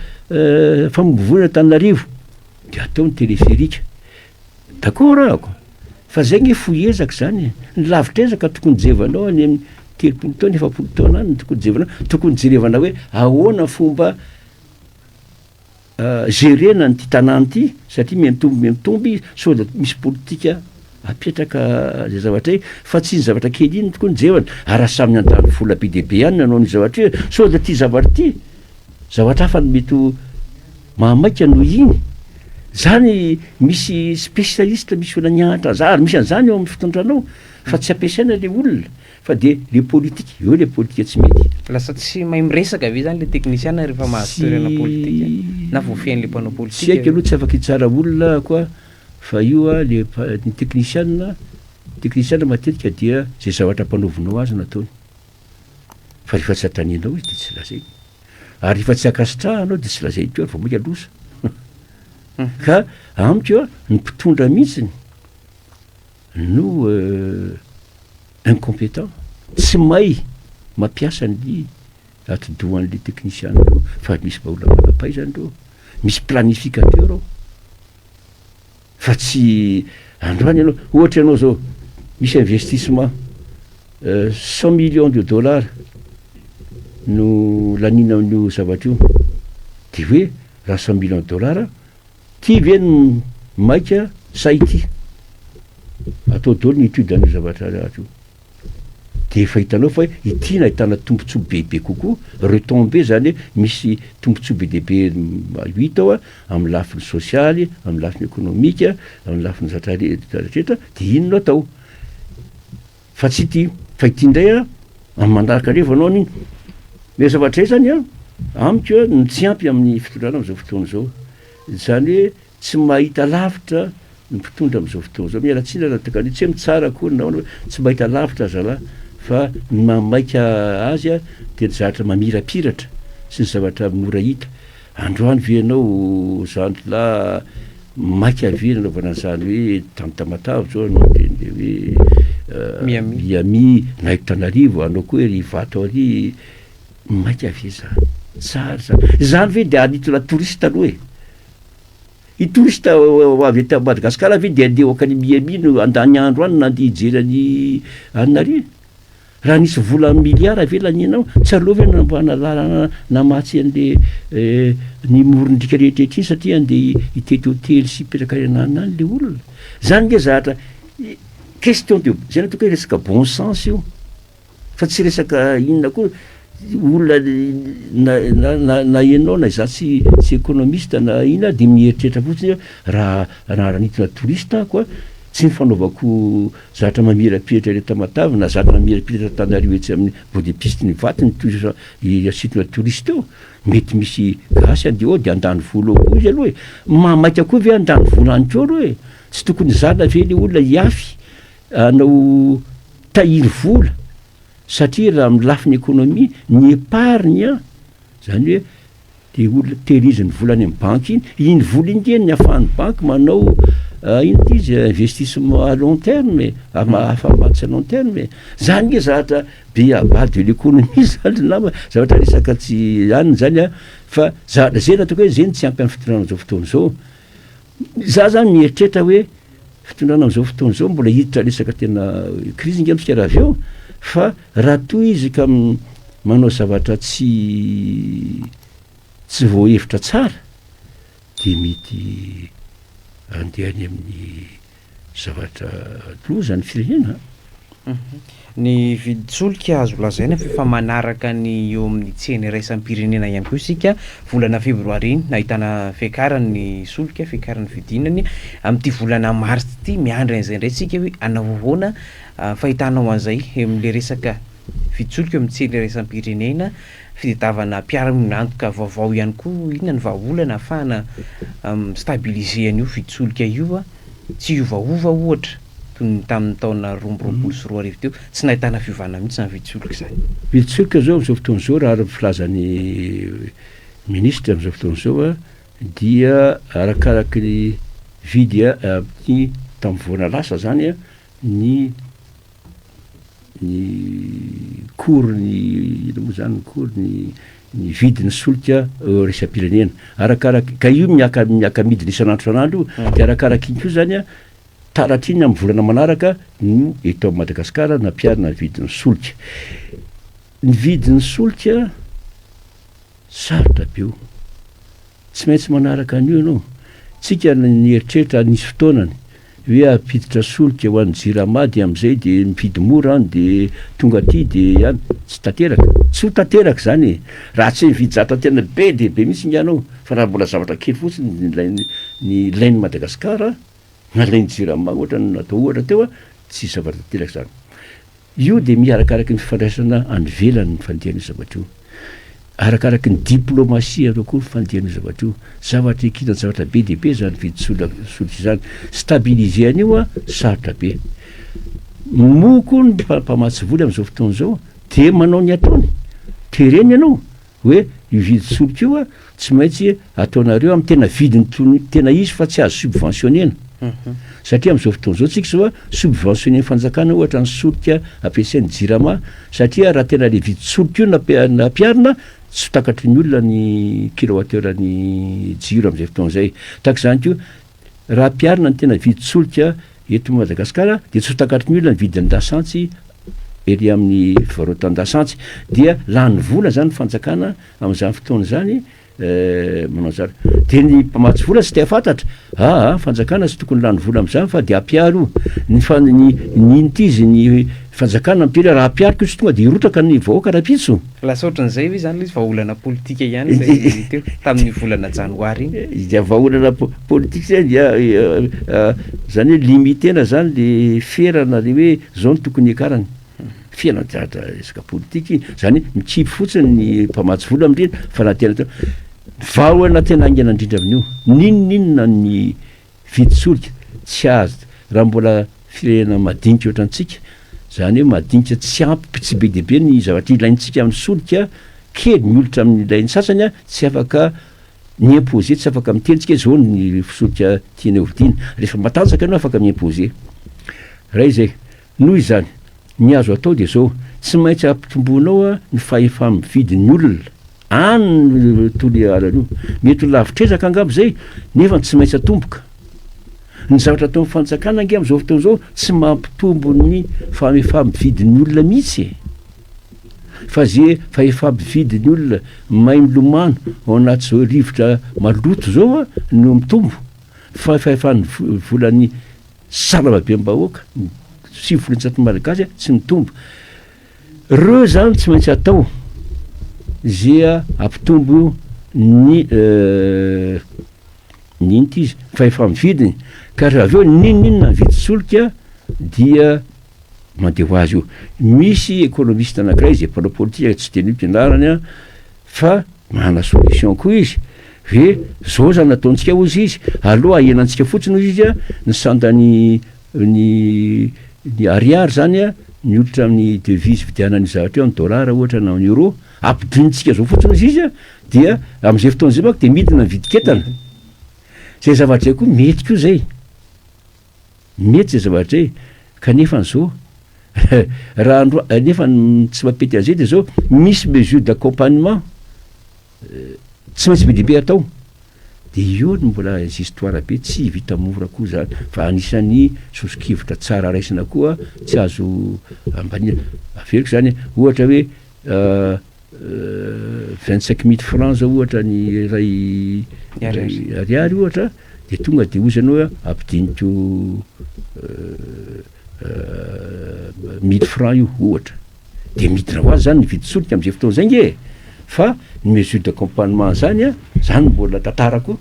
famoivohina Antananarivo de atao ny téléphérique. D'accord ahako, fa zay nge fohy ezaka zany e, ny lavitra ezaka tokony jevanao any amin'ny 30 taona, 40 taona any no tokony jevanao, tokony jerevana hoe ahoana fomba gerena an'ity tanàna ity satria mihamitombo mihamitombo izy, sao dia misy politika apetraka zay zavatra iny, fa tsy iny zavatra kely iny no tokony jerevana, ary raha samy nandany vola be dia be ihany nanao an'io zavatra io, sao dia ity zavatra ity Zavatra hafa no mety ho mahamaika noho iny. Zany misy spécialiste misy olona nianatra an'zany ary misy an'zany eo amin'ny fitondrana ao fa tsy ampiasaina le olona fa de le politique, eo le politique tsy mety. Lasa tsy mahay miresaka ve zany le teknisiana rehefa mahazo toerana politika na voafehin'le mpanao politika? Tsy haiko aloha tsy afaka hitsara olona aho koa fa io a le ny teknisiana, teknisiana matetika dia zay zavatra ampanaovinao azy no ataony. Fa rehefa tsy atanianao izy dia tsy lazainy. Ary rehefa tsy ankasitrahanao dia tsy lazainy koa ary vao mainka loza. Ka amiko ny mpitondra mihitsiny no incompétent, tsy mahay mampiasa ny atidohan'le teknisiana ireo fa misy mba olona manam-pahaizana ireo, misy planificateur ao. Fa tsy androany ianao, ohatra ianao zao misy investissement 100 millions de dollars no laniana amin'io zavatra io, de hoe raha 100 millions de dollars, ty ve no maika sa ity? Atao daholo ny étude an'io zavatra io. De efa hitanao fa hoe ity no ahitana tombotsoa bebe kokoa, retombées zany hoe misy tombotsoa be dia be hita ao amin'ny lafiny sosialy, amin'ny lafiny ekonomika, amin'ny lafiny zavatra rehetra de iny no atao. Fa tsy ity, fa ity indray an, amin'ny manaraka indray vao hanao an'iny. Le zavatra izay zany an, amiko an, no tsy ampy amin'ny fitondrana amin'izao fotoana izao. Izany hoe Tsy mahita lavitra ny mpitondra amin'izao fotoana izao. Miala tsiny raha toa ka tsy hoe mitsara akory na ahoana fa tsy mahita lavitra zalahy fa ny maha maika azy dia ny zavatra mamirapiratra sy ny zavatra mora hita. Androany ve ianao zandry lahy maika ve nanaovana an'izany hoe tany Tamatave zao anao dia andeha hoe Miami. Miami na eto Tanarivo anao koa ery Ivato ary maika ve zany? Tsara zany. Izany ve dia hanintona touriste aloha e? I touriste ho avy eto Madagascar ve dia andeha ho akany Miami no handany andro any na andeha hijery an'i anona ary? Raha nisy vola milliard ve lanianao, tsy aleo ve nanamboarana lalana namatsy an'le ny moron-driaka rehetra rehetra iny satria andeha hitety hotely sy hipetraka any ananona any le olona? Zany nge zahatra question de zay no ataoko hoe resaka bon sens io. Fa tsy resaka inona koa, olona na na na ianao na izaho tsy tsy économiste na inona dia mieritreritra fotsiny hoe raha raha nanintona touriste aho koa tsy ny fanaovako zavatra mamirapiratra ery Tamatave na zavatra mamirapiratra Antananarivo etsy amin'ny bord de piste ny Ivato ny touriste asintona touriste eo, mety misy gasy andeha ao dia handany vola ao koa izy aloha e, maha maika koa ve handany vola any koa aloha e? Tsy tokony hizana ve le olona hiafy hanao tahiry vola satria raha amin'ny lafiny économie ny épargne zany hoe le olona tehiriziny vola any amin'ny banky iny, iny vola iny nge ny ahafahan'ny banky manao inona ty izy investissement à long terme e, ahafaha-mamatsy à long terme e, zany nge zavatra b.a.-ba de l'économie zany ry nama, zavatra resaka tsy anona zany an, fa zavatra zay no ataoko hoe zay no tsy ampy amin'ny fitondrana am'zao fotoana zao. Za zany mieritreritra hoe fitondrana am'zao fotoana zao mbola hiditra resaka tena krizy nge amitsika raha avy eo, fa raha toa izy ka manao zavatra tsy tsy voahevitra tsara de mety andeha any amin'ny zavatra loza ny firenena. Ny vidin-tsolika azo lazaina fa efa manaraka ny eo amin'ny tsena iraisam-pirenena ihany koa isika. Volana febroary iny nahitana fiakaran'ny solika, fiakaran'ny fidinany. Amin'ity volana martsa ity, miandry an'izay indray isika hoe hanao ahoana fahitanao an'izay eo amin'ilay resaka vidin-tsolika eo amin'ny tsena iraisam-pirenena, fitadiavana mpiara-miombon'antoka vaovao ihany koa, inona ny vahaolana ahafahana mi-stabiliser an'io vidin-tsolika io tsy hiovaova ohatra toy ny tamin'ny taona 2022 teo, tsy nahitana fiovana mihitsy izany vidin-tsolika izany. Vidin-tsolika izao amin'izao fotoana izao raha araka ny filazan'ny minisitra amin'izao fotoana izao dia arakaraky ny vidy amin'ny tamin'ny volana lasa izany ny ny cours ny inona moa zany ny cours ny ny vidin'ny solika iraisam-pirenena arakaraky ka io miaka miaka-midina isan'andro isan'andro io de arakaraky iny koa zany a taratry iny amin'ny volana manaraka no eto Madagasikara nampiharina ny vidin'ny solika. Ny vidin'ny solika sarotra be io. Tsy maintsy manaraka an'io ianao. Tsika nieritreritra nisy fotoanany hoe hampiditra solika ho an'ny jirama dia amin'izay dia mividy mora any dia tonga aty dia any. Tsy tanteraka. Tsy ho tanteraka izany e. Raha tsy mividy zavatra tena be dia be mihitsy nga ianao fa raha mbola zavatra kely fotsiny ny ilain'ny ny ilain'i Madagasikara na ilain'ny jirama ohatra no natao ohatra teo tsy zavatra tanteraka izany. Io dia miha arakaraky ny fifandraisana any ivelany ny fandehan'io zavatra io. Arakaraky ny diplomasia ireo koa ny fandehan'io zavatra io. Zavatra iankinan'ny zavatra be dia be izany vidin-tsolika izany. Stabiliser an'io an, sarotra be. Moa koa ny mpamatsy vola amin'izao fotoana izao dia manao ny ataony. Tereny ianao. Hoe io vidin-tsolika io tsy maintsy ataonareo amin'ny tena vidiny toy ny tena izy fa tsy azo subventionner-na. Satria amin'izao fotoana izao tsika izao subventionner-n'ny fanjakana ohatra ny solika ampiasain'ny Jirama satria raha tena le vidin-tsolika io no ampiharina tsy ho takatry ny olona ny kilowatt heure ny jiro amin'izay fotoana izay. Tahaka izany koa Raha ampiharina ny tena vidin-tsolika eto Madagasikara dia tsy ho takatry ny olona ny vidin'ny lasantsy ery amin'ny fivarotan-dasantsy. Dia lany vola izany ny fanjakana amin'izany fotoana izany manao izany. Dia ny mpamatsy vola tsy te hahafantatra, aa fanjakana tsy tokony lany vola amin'izany fa dia ampiharo io. Ny fa- ny ny ino ity izy ny fanjakana miteny hoe raha ampihariko io tsy tonga dia hirotraka ny vahoaka rahampitso. Lasa ohatran'izay ve izany ilay izy? Vahaolana politika ihany ilay teo tamin'ny volana janoary iny. Dia vahaolana politika izay dia izany hoe limiter-na izany le ferana le hoe izao no tokony hiakarany. Ferana zavatra resaka politika iny. Izany hoe mikipy fotsiny ny mpamatsy vola amin'ireny fa raha tena vahaolana tena haingana indrindra amin'io n'inon'inona ny Vidin-tsolika tsy azo raha mbola firenena madinika ohatrantsika, izany hoe madinika tsy ampy tsy be dia be ny zavatra ilaintsika amin'ny solika, kely miolotra amin'ny ilain'ny sasany, tsy afaka mi-imposer, tsy afaka miteny tsika hoe zao ny solika tianay ho vidiana. Rehefa matanjaka ianao afaka mi-imposer. Iray izay. Noho izany, ny azo atao dia izao, tsy maintsy ampitomboinao ny fahefa-mividin'ny olona. Any no Toliara io. Mety ho lavitr'ezaka angamba izay, nefa tsy maintsy atomboka. Ny zavatra ataon'ny fanjakana ange amin'izao fotoana izao tsy mampitombo ny fahefa-mividin'ny olona mihitsy e. Fa ze fahefa-mividin'ny olona mahay milomano ao anaty izao rivotra maloto izao no mitombo. Fa fahefan'ny volan'ny sarababem-bahoaka, 190 malagasy tsy mitombo. Reo zany tsy maintsy atao ze hampitombo ny ny ino ty izy fahefa-mividiny ka rehefa avy eo n'inon'inona ny vidin-tsolika dia mandeha ho azy io. Misy économiste anankiray izay mpanao politika tsy teniko ny anarany an, fa manana solution koa izy. Hoe zao zany ataontsika hozy izy, aleo ahenantsika fotsiny hozy izy a, ny sandan'ny ny ny ariary zany a, ny olitra amin'ny devise vidianana io zavatra io amin'ny dollar ohatra na amin'ny euro, ampidinintsika zao fotsiny hozy izy a, dia amin'izay fotoana izay manko dia midina ny vidin-kentana. Zay zavatra zay koa mety koa zay. Mety zay zavatra zay, kanefa zao raha andro nefa ny tsy mampety an'izay dia zao misy mesure d'accompagnement tsy maintsy be dia be atao, de eo no mbola histoire be tsy vita mora koa zany fa anisan'ny soso-kevitra tsara raisina koa tsy azo ambaniana, averiko zany ohatra hoe 25 000 francs zao ohatra ny iray ariary ohatra de tonga de ozy anao hoe ampidiniko 1000 francs io ohatra, de midina ho azy zany ny vidin-tsolika am'zay fotoana zay nge e, fa ny mesure d'accompagnement zany a, zany mbola tantara koa,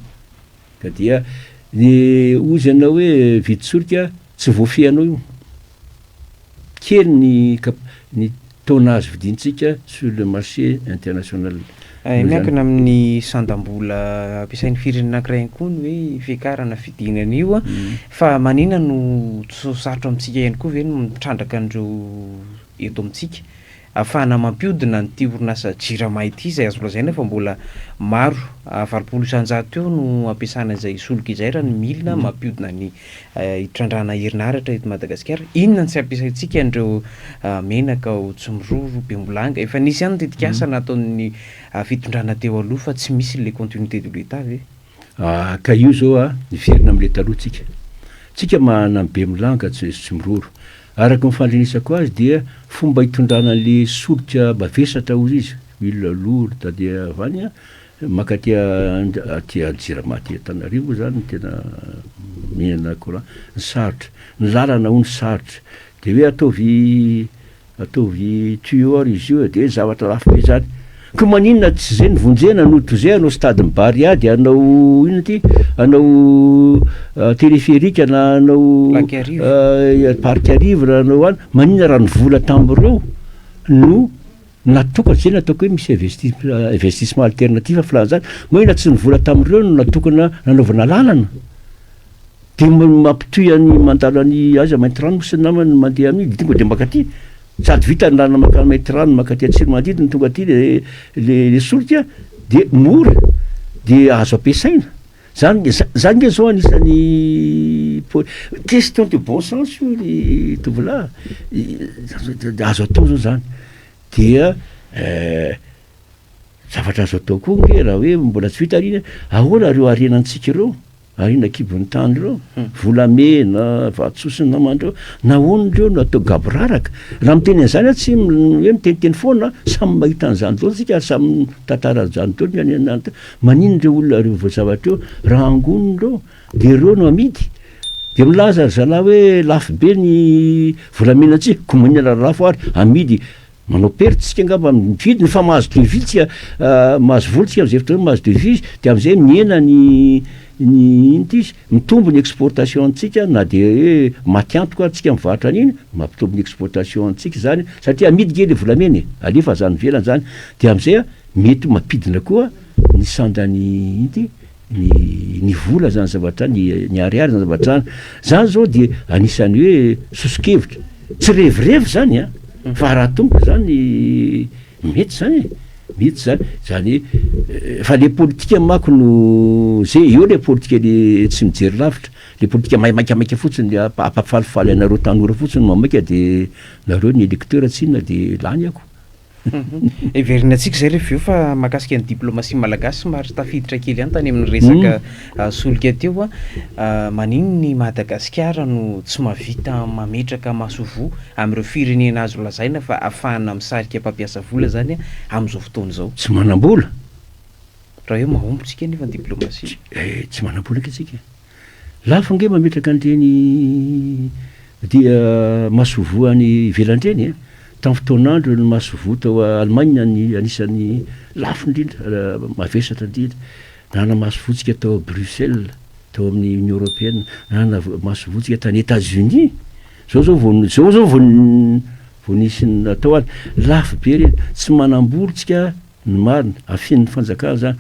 ka dia ny ozy anao hoe vidin-tsolika tsy voafehinao io, kely ny cap- ny tonnage vidintsika sur le marché international. Miankina amin'ny sandam-bola ampiasain'ny firenena anankiray ihany koa ny hoe fiakarana fidinana io a, fa maninona no tsy sarotra amintsika ihany koa ve ny mitrandraka an'ireo eto amintsika ahafahana mampiodina an'ity orinasa Jirama ity izay azo lazaina fa mbola maro 80% eo no ampiasana izay solika izay raha ny milina mampiodina ny hitrandrahana herinaratra eto Madagasikara. Inona no tsy ampiasaintsika an'ireo menaka ao Tsimiroro, Bemolanga? Efa nisy ihany ny tetikasa nataon'ny fitondrana teo aloha fa tsy misy le continuité de l'État ve? Ah, ka io zao a, miverina am'le taloha tsika. Tsika manana Bemolanga tsy Tsimiroro. Araka ny fandrenesako azy dia fomba hitondrana an'le solika mavesatra hozy izy, huile lourde dia avy any a, mankaty aty Jirama aty Antananarivo moa zany no tena mihinana courant, ny sarotra, ny lalana hono sarotra, de hoe ataovy ataovy tuyau ary izy io e, de zavatra lafo be zany, ko maninona tsy zay no vonjena no toy zay hanao stade Barea de hanao inona ty, hanao téléphérique na hanao Parc Arivo na hanao any, maninona raha ny vola tam'ireo no natokana, zay no ataoko hoe misy investissement alternatif filazana zany, maninona tsy ny vola tam'ireo no natokana nanaovana lalana, de mampitohy any mandalo any aiza Maintirano moa sy ny namany mandeha amin'iny de tonga de mankaty, sady vita ny lalana mankany Maintirano mankaty Antsiromandidy no tonga aty le solika de mora de azo ampiasaina, zany zany nge zao anisan'ny question de bon sens io ry tovolahy, azo atao zao zany, dia zavatra azo atao koa nge raha hoe mbola tsy vita iny, ahoana reo harenantsika ireo, harena an-kibon'ny tany ireo, volamena, vatosoa sy ny namany reo, nahoana reo no atao gaboraraka? Raha miteny an'izany aho tsy hoe miteniteny foana, samy mahita an'izany daholo tsika ary samy mitantara an'izany daholo ny any anaty, maninona ireo olona ireo zavatra ireo raha angonina ireo de ireo no amidy, de milaza ry zalahy hoe lafo be ny volamenantsika, ko maninona raha lafo ary amidy manao perte tsika angamba mividy fa mahazo devise tsika, mahazo vola tsika am'zay fotoana mahazo devise de am'zay mihena ny ny ino ty izy, mitombo ny exportation antsika na de hoe maty antoka ary tsika mivarotra an'iny, mampitombo ny exportation antsika zany satria amidy nge le volamena e, alefa zany ivelany zany, de am'zay a mety mampidina koa ny sandany ino ty ny vola zany zavatra zany, ny ariary zany zavatra zany, zany zao de anisan'ny hoe soso-kevitra, tsy revirevy zany a, fa raha tonga zany mety zany e, mety zany, zany hoe fa le politika manko no zay, eo le politika le tsy mijery lavitra, le politika maimaikamaika fotsiny le ampafalifaly anareo tanora fotsiny mamaika de nareo ny électeur tsinona de lany ako. Heverina antsika izay rehefa avy eo fa mahakasika ny diplomasia malagasy somary tafiditra kely ihany tany amin'ny resaka solika teo a, maninona ny Madagasikara no tsy mahavita mametraka masoivoho amin'ireo firenena azo lazaina fa ahafahana misarika mpampiasa vola zany amin'izao fotoana izao? Tsy manam-bola. Raha hoe mahomby tsika nefa ny diplomasia. Eh, tsy manam-bola ange tsika. Lafo ange mametraka an'ireny dia masoivoho any ivelany ireny e. Tamin'ny fotoan'andro ny masoivoho tao Allemagne ny anisan'ny lafo indrindra, mavesatra indrindra. Nanana masoivoho tsika tao Bruxelles, tao amin'ny Union Européenne, nanana masoivoho tsika tany États-Unis. Zao zao vao zao zao vao vao nisy natao any. Lafo be ireny. Tsy manam-bola tsika ny marina, afian'ny fanjakana zany.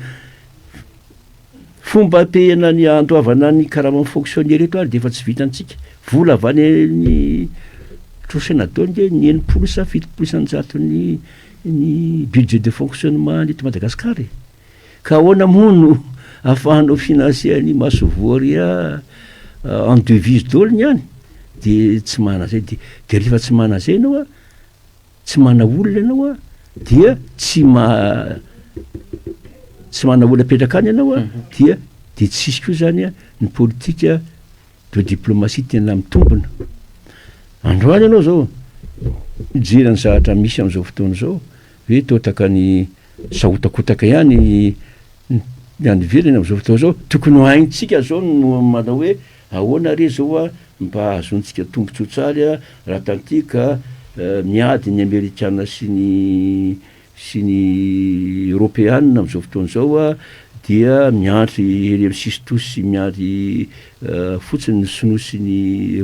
Fomba apehena ny andoavana ny karaman'ny fonctionnaire eto ary dia efa tsy vitantsika. Vola avy any amin'ny trosaina daholo nge ny 60 sa 70 isan-jaton'ny ny budget de fonctionnement eto Madagasikara e. Ka ahoana moa no ahafahanao financer an'i Masovoria en devise daholo ny any? Dia tsy manana izay dia dia rehefa tsy manana izay ianao a, tsy manana olona ianao a, dia tsy ma tsy manana olona apetraka any ianao a, dia dia tsisy koa zany a ny politika de diplomatie tena mitombina. Androany ianao zao mijery ny zavatra misy amin'izao fotoana izao hoe toa tahaka ny sahotakotaka ihany ny any ivelany amin'izao fotoana izao. Tokony ho haintsika zao no manao hoe ahoana re zao a mba hahazoantsika tombontsoa tsara raha tanty ka miady ny amerikana sy ny sy ny Eoropeanina amin'izao fotoana izao dia miandry ery amin'ny sisin-tosy sy miandry fotsiny ny sinoa sy ny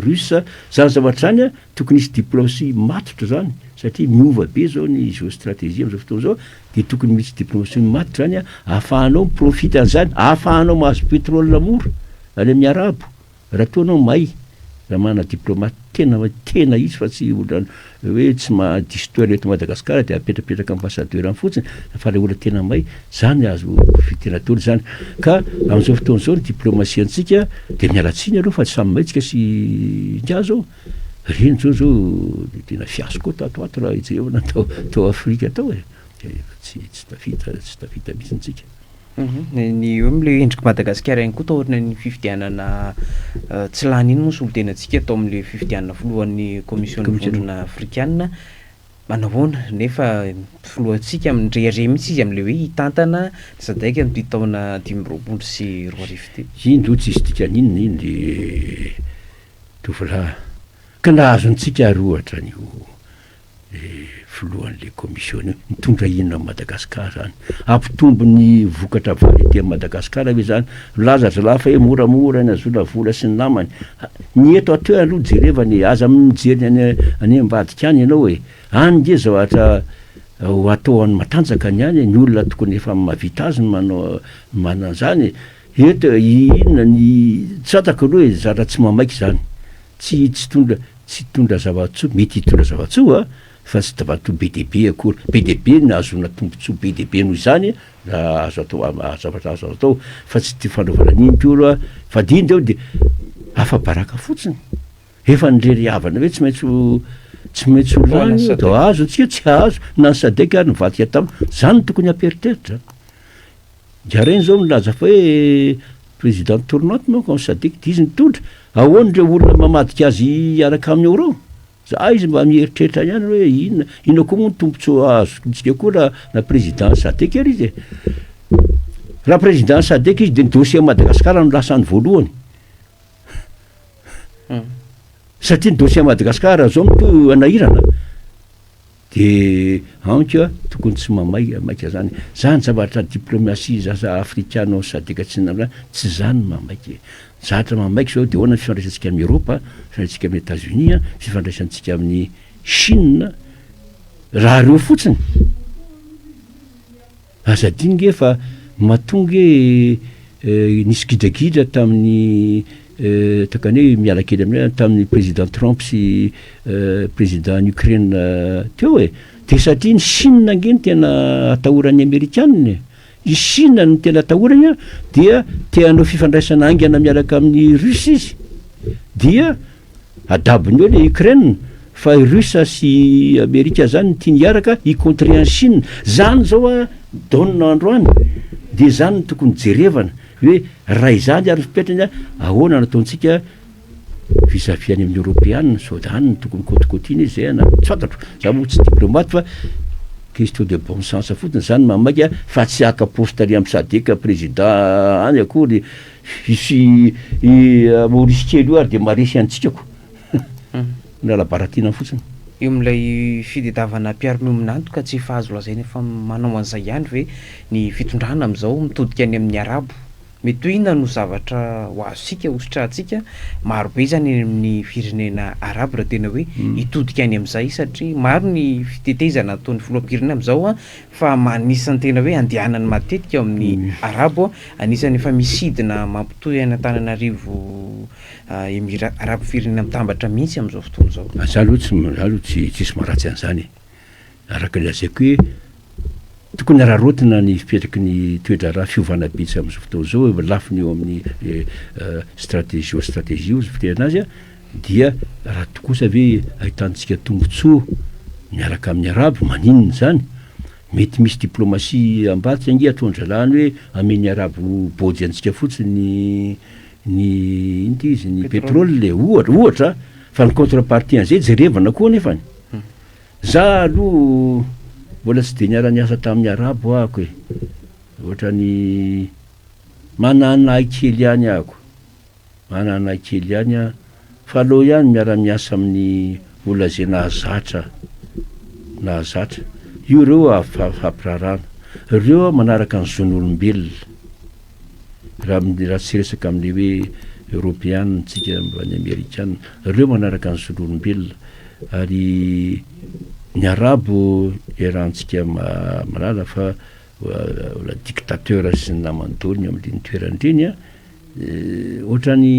russe. Izany zavatra izany tokony hisy diplomatie matotra izany satria miova be izao ny géostratégie amin'izao fotoana izao dia tokony misy diplomatie matotra izany ahafahanao mi-profite an'izany, ahafahanao mahazo pétrole mora any amin'ny arabo. Raha toa anao may, raha manana diplomate tena tena izy fa tsy olona hoe tsy maha diso toerana eto Madagasikara dia apetrapetraka ambassadeur any fotsiny fa ilay olona tena may, zany azo profitena daholo zany. Ka amin'izao fotoana izao ny diplomatie antsika dia miala tsiny aloha fa samy may tsika sy ingahy zao, ireny zao zao dia tena fiasco tato ho ato raha jerevana tao tao Afrika tao e, dia tsy tsy tafita tsy tafita mihitsy tsika. Ny eo amin'ilay endrik'i Madagasikara ihany koa taorian'ny fifidianana tsy lany iny moa solontenantsika tao amin'ilay fifidianana filohan'ny kaomision'ny vondrona afrikanina. Manahoana nefa filohantsika mirehareha mihitsy izy amin'ilay hoe hitantana ny Sadec amin'ity taona 2025 ity. Iny aloha tsisy dikany inona iny ry tovolahy. Ka na azontsika ary ohatra an'io filohan'le commission io, mitondra inona amin'i Madagascar zany? Hampitombo ny vokatra vary aty Madagascar ve zany? Milaza ry zalahy fa hoe moramora ny ahazoana vola sy ny namany. Ny eto an-toerana aloha jerevana e, aza mijery ny any any ambadika any ianao e. Any nge zavatra ho atao any matanjaka ny any e, ny olona tokony efa mahavita azy no manao manana an'izany e. Eto inona ny, tsy fantako aloha e, zavatra tsy mamaika izany. Tsy tsy hitondra tsy hitondra zava-tsoa, mety hitondra zava-tsoa fa tsy zava-tsoa be dia be akory. Be dia be ny ahazoana tombontsoa be dia be noho izany raha azo atao zavatra azo atao fa tsy ity fanaovana an'iny koa aloha fa dia iny dia afa-baraka fotsiny. Efa nireriavana hoe tsy maintsy ho tsy maintsy ho lany io dia azo antsika tsy hahazo na ny Sadec ary nivadika taminy. Izany no tokony hampieritreritra. Dia reny zao milaza fa hoe président tournante manko ao Sadec dia izy nitondra. Ahoana ireo olona mamadika azy hiaraka aminy ao ireo? Za izy mba mieritreritra ihany hoe inona inona koa moa ny tombontsoa azontsika koa raha na président Sadec ary izy e. Raha président Sadec izy dia ny dossier Madagascar no lasany voalohany. Satria ny dossier Madagascar zao mitohy anahirana. De amiko a, tokony tsy mamay maika zany, zany zavatra diplomatie zaza afrikana ao sadec atsinanana zany, tsy zany no mahamaika e, ny zavatra mahamaika zao de ahoana ny fifandraisantsika amin'ny Europe, fifandraisantsika amin'ny Etats Unis, fifandraisantsika amin'ny Chine, raha reo fotsiny. Aza adino nge fa matoa nge nisy gidragidra tamin'ny takany hoe miala kely amin'ilay tamin'ny président Trump sy président an'i Ukraine teo e, de satria ny Chine nge no tena atahoran'ny amerikanina e, i Chine no tena atahorany an, dia te hanao fifandraisana haingana miaraka amin'ny Russe izy, dia Adabony eo le Ukraine fa i Russe sy Amerika zany no tiany hiaraka hi contrer an'i Chine. Zany zao a donne androany de zany no tokony jerevana hoe raha izany ary ny fipetrany a ahoana no ataontsika vis à vis any amin'ny Europeana sao da any no tokony kôtikôtiana izy zay ana tsy fantatro za moa tsy diplomate fa question de bon sens fotsiny zany mahamaika fa tsy haka poste any amin'ny Sadec président any akory Hisy i Maurice kely io ary dia maharesy antsika ko. Miala baratina fotsiny. Eo amin'ilay fitediavana mpiara-miombon'antoka tsy efa azo lazaina efa manao an'izay ihany ve ny fitondrana amin'izao mitodika any amin'ny arabo? Mety hoe inona no zavatra ho azontsika, ho sitrahantsika? Maro be izany any amin'ny firenena arabo raha tena hoe hitodika any amin'izay satria maro ny fitetezana ataon'ny filoham-pirenena amin'izao fa anisan'ny tena hoe andehanany matetika ao amin'ny arabo, anisan'ny efa misy sidina mampitohy an'Antananarivo Emirats Arabo Firenena Mitambatra mihitsy amin'izao fotoana izao. Za aloha tsy, za aloha tsy tsisy maharatsy an'izany e. Araka ny lazaiko hoe tokony araraotina ny fipetraky ny toe-draharaha fiovana betsaka amin'izao fotoana izao eo amin'ny lafiny eo amin'ny stratégie géostratégie hozy fiteny azy dia raha toa kosa ve ahitantsika tombontsoa miaraka amin'ny arabo maninona izany? Mety misy diplomatie ambadika ange ataon-drahalahy any hoe amen'ny arabo bôjy antsika fotsiny ny ino ty izy ny pétrole e ohatra ohatra fa ny contrepartie an'izay jerevana koa anefany. Za aloha mbola tsy de niara-niasa tamin'ny arabo ahako e, ohatrany mananahy kely ihany ahako, mananahy kely ihany aho, fa aleo ihany miara-miasa amin'ny olona zay nahazatra, nahazatra, io reo fampiraharahana, reo manaraka ny zon'olombelona, raha raha tsy resaka amin'ny hoe eoropeana tsika mba ny amerikana, reo manaraka ny zon'olombelona. Ary ny arabo iarahantsika mahalala fa olona dictateur sy ny namany daholo ny eo amin'ireny toerana ireny an, ohatrany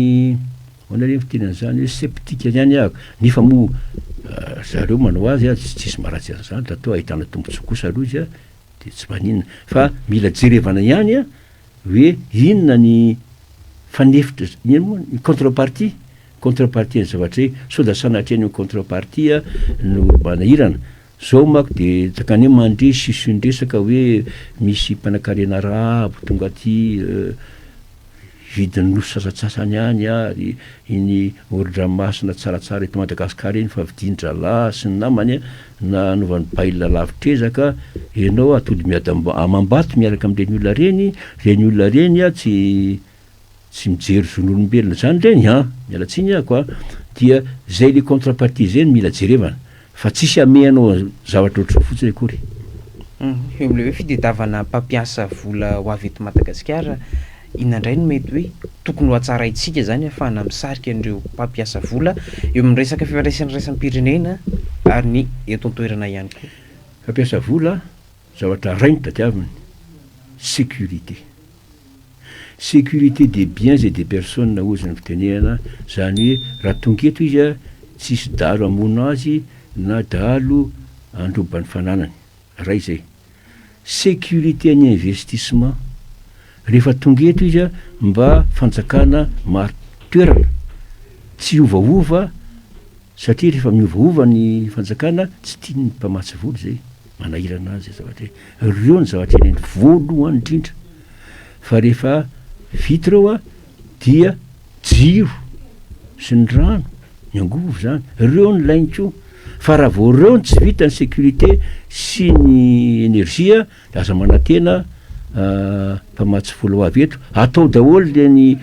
ahoana re ny fiteny an'izany hoe sceptique ihany aho, nefa moa zareo manao azy an, tsisy maharatsy an'izany, raha toa ahitana tombotsoa kosa aloha izy an, de tsy maninona, fa mila jerevana ihany an, hoe inona ny fanefitra, inona moa ny contrepartie, contrepartie ny zavatra hoe sao da sanatria ny contrepartie no manahirana. Zao manko de takany hoe mandre sisin-dresaka hoe misy mpanakarena arabo tonga aty vidin'ny nosy sasantsasany any ary iny moron-dranomasina tsaratsara eto Madagasikara iny fa vidin-dralahy sy ny namany na anaovany bail lavitr'ezaka, ianao atody miady amam-bato miaraka amin'ireny olona ireny, ireny olona ireny tsy tsy mijery zon'olombelona zany reny an! Miala tsiny ahako an! Dia zay le contrepartie zay no mila jerevana fa tsisy amehanao zavatra ohatr'izao fotsiny akory. Eo amin'ilay hoe fitadiavana mpampiasa vola ho avy eto Madagasikara, inona indray no mety hoe tokony ho hatsaraintsika izany ahafahana misarika an'ireo mpampiasa vola eo amin'ny resaka fifandraisana iraisam-pirenena ary ny eto an-toerana ihany koa? Mpampiasa vola, zavatra iray no tadiaviny, sécurité. Sécurité des biens et des personnes hozy ny fitenenana, zany hoe raha tonga eto izy a, tsisy dahalo hamono azy na dahalo handroba ny fananany, ray zay. Sécurité ny investissement, rehefa tonga eto izy a, mba fanjakana marin-toerana, tsy hiovaova Satria rehefa miovaova ny fanjakana tsy tian'ny mpamatsy vola izay, manahirana azy izay zavatra izay. Ireo ny zavatra ilainy voalohany indrindra. Fa rehefa vita ireo a, dia jiro sy ny rano, ny angovo izany, ireo no ilainy koa. Fa raha vao ireo no tsy vita ny sécurité sy ny énergie dia aza manantena mpamatsy vola ho avy eto. Atao daholo ireny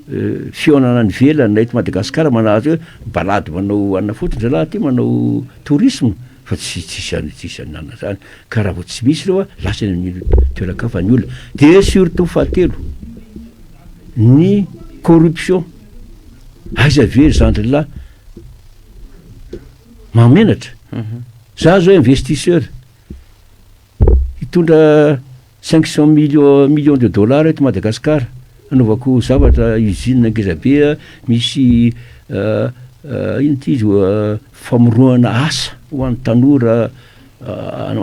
Fihaonana any ivelany na eto Madagasikara manahazo hoe mibalady manao hanina fotsiny zalahy aty manao tourisme fa tsy tsisy any tsisy anana zany ka raha vao tsy misy ireo a lasa any amin'ny toeran-kafa ny olona de surtout fahatelo ny corruption aiza ve ry zandry lahy mahamenatra za zao investisseur Hitondra 500 millions millions de dollars eto Madagascar hanaovako zavatra usine ngeza be misy ino ty izy famorohana asa ho an'ny tanora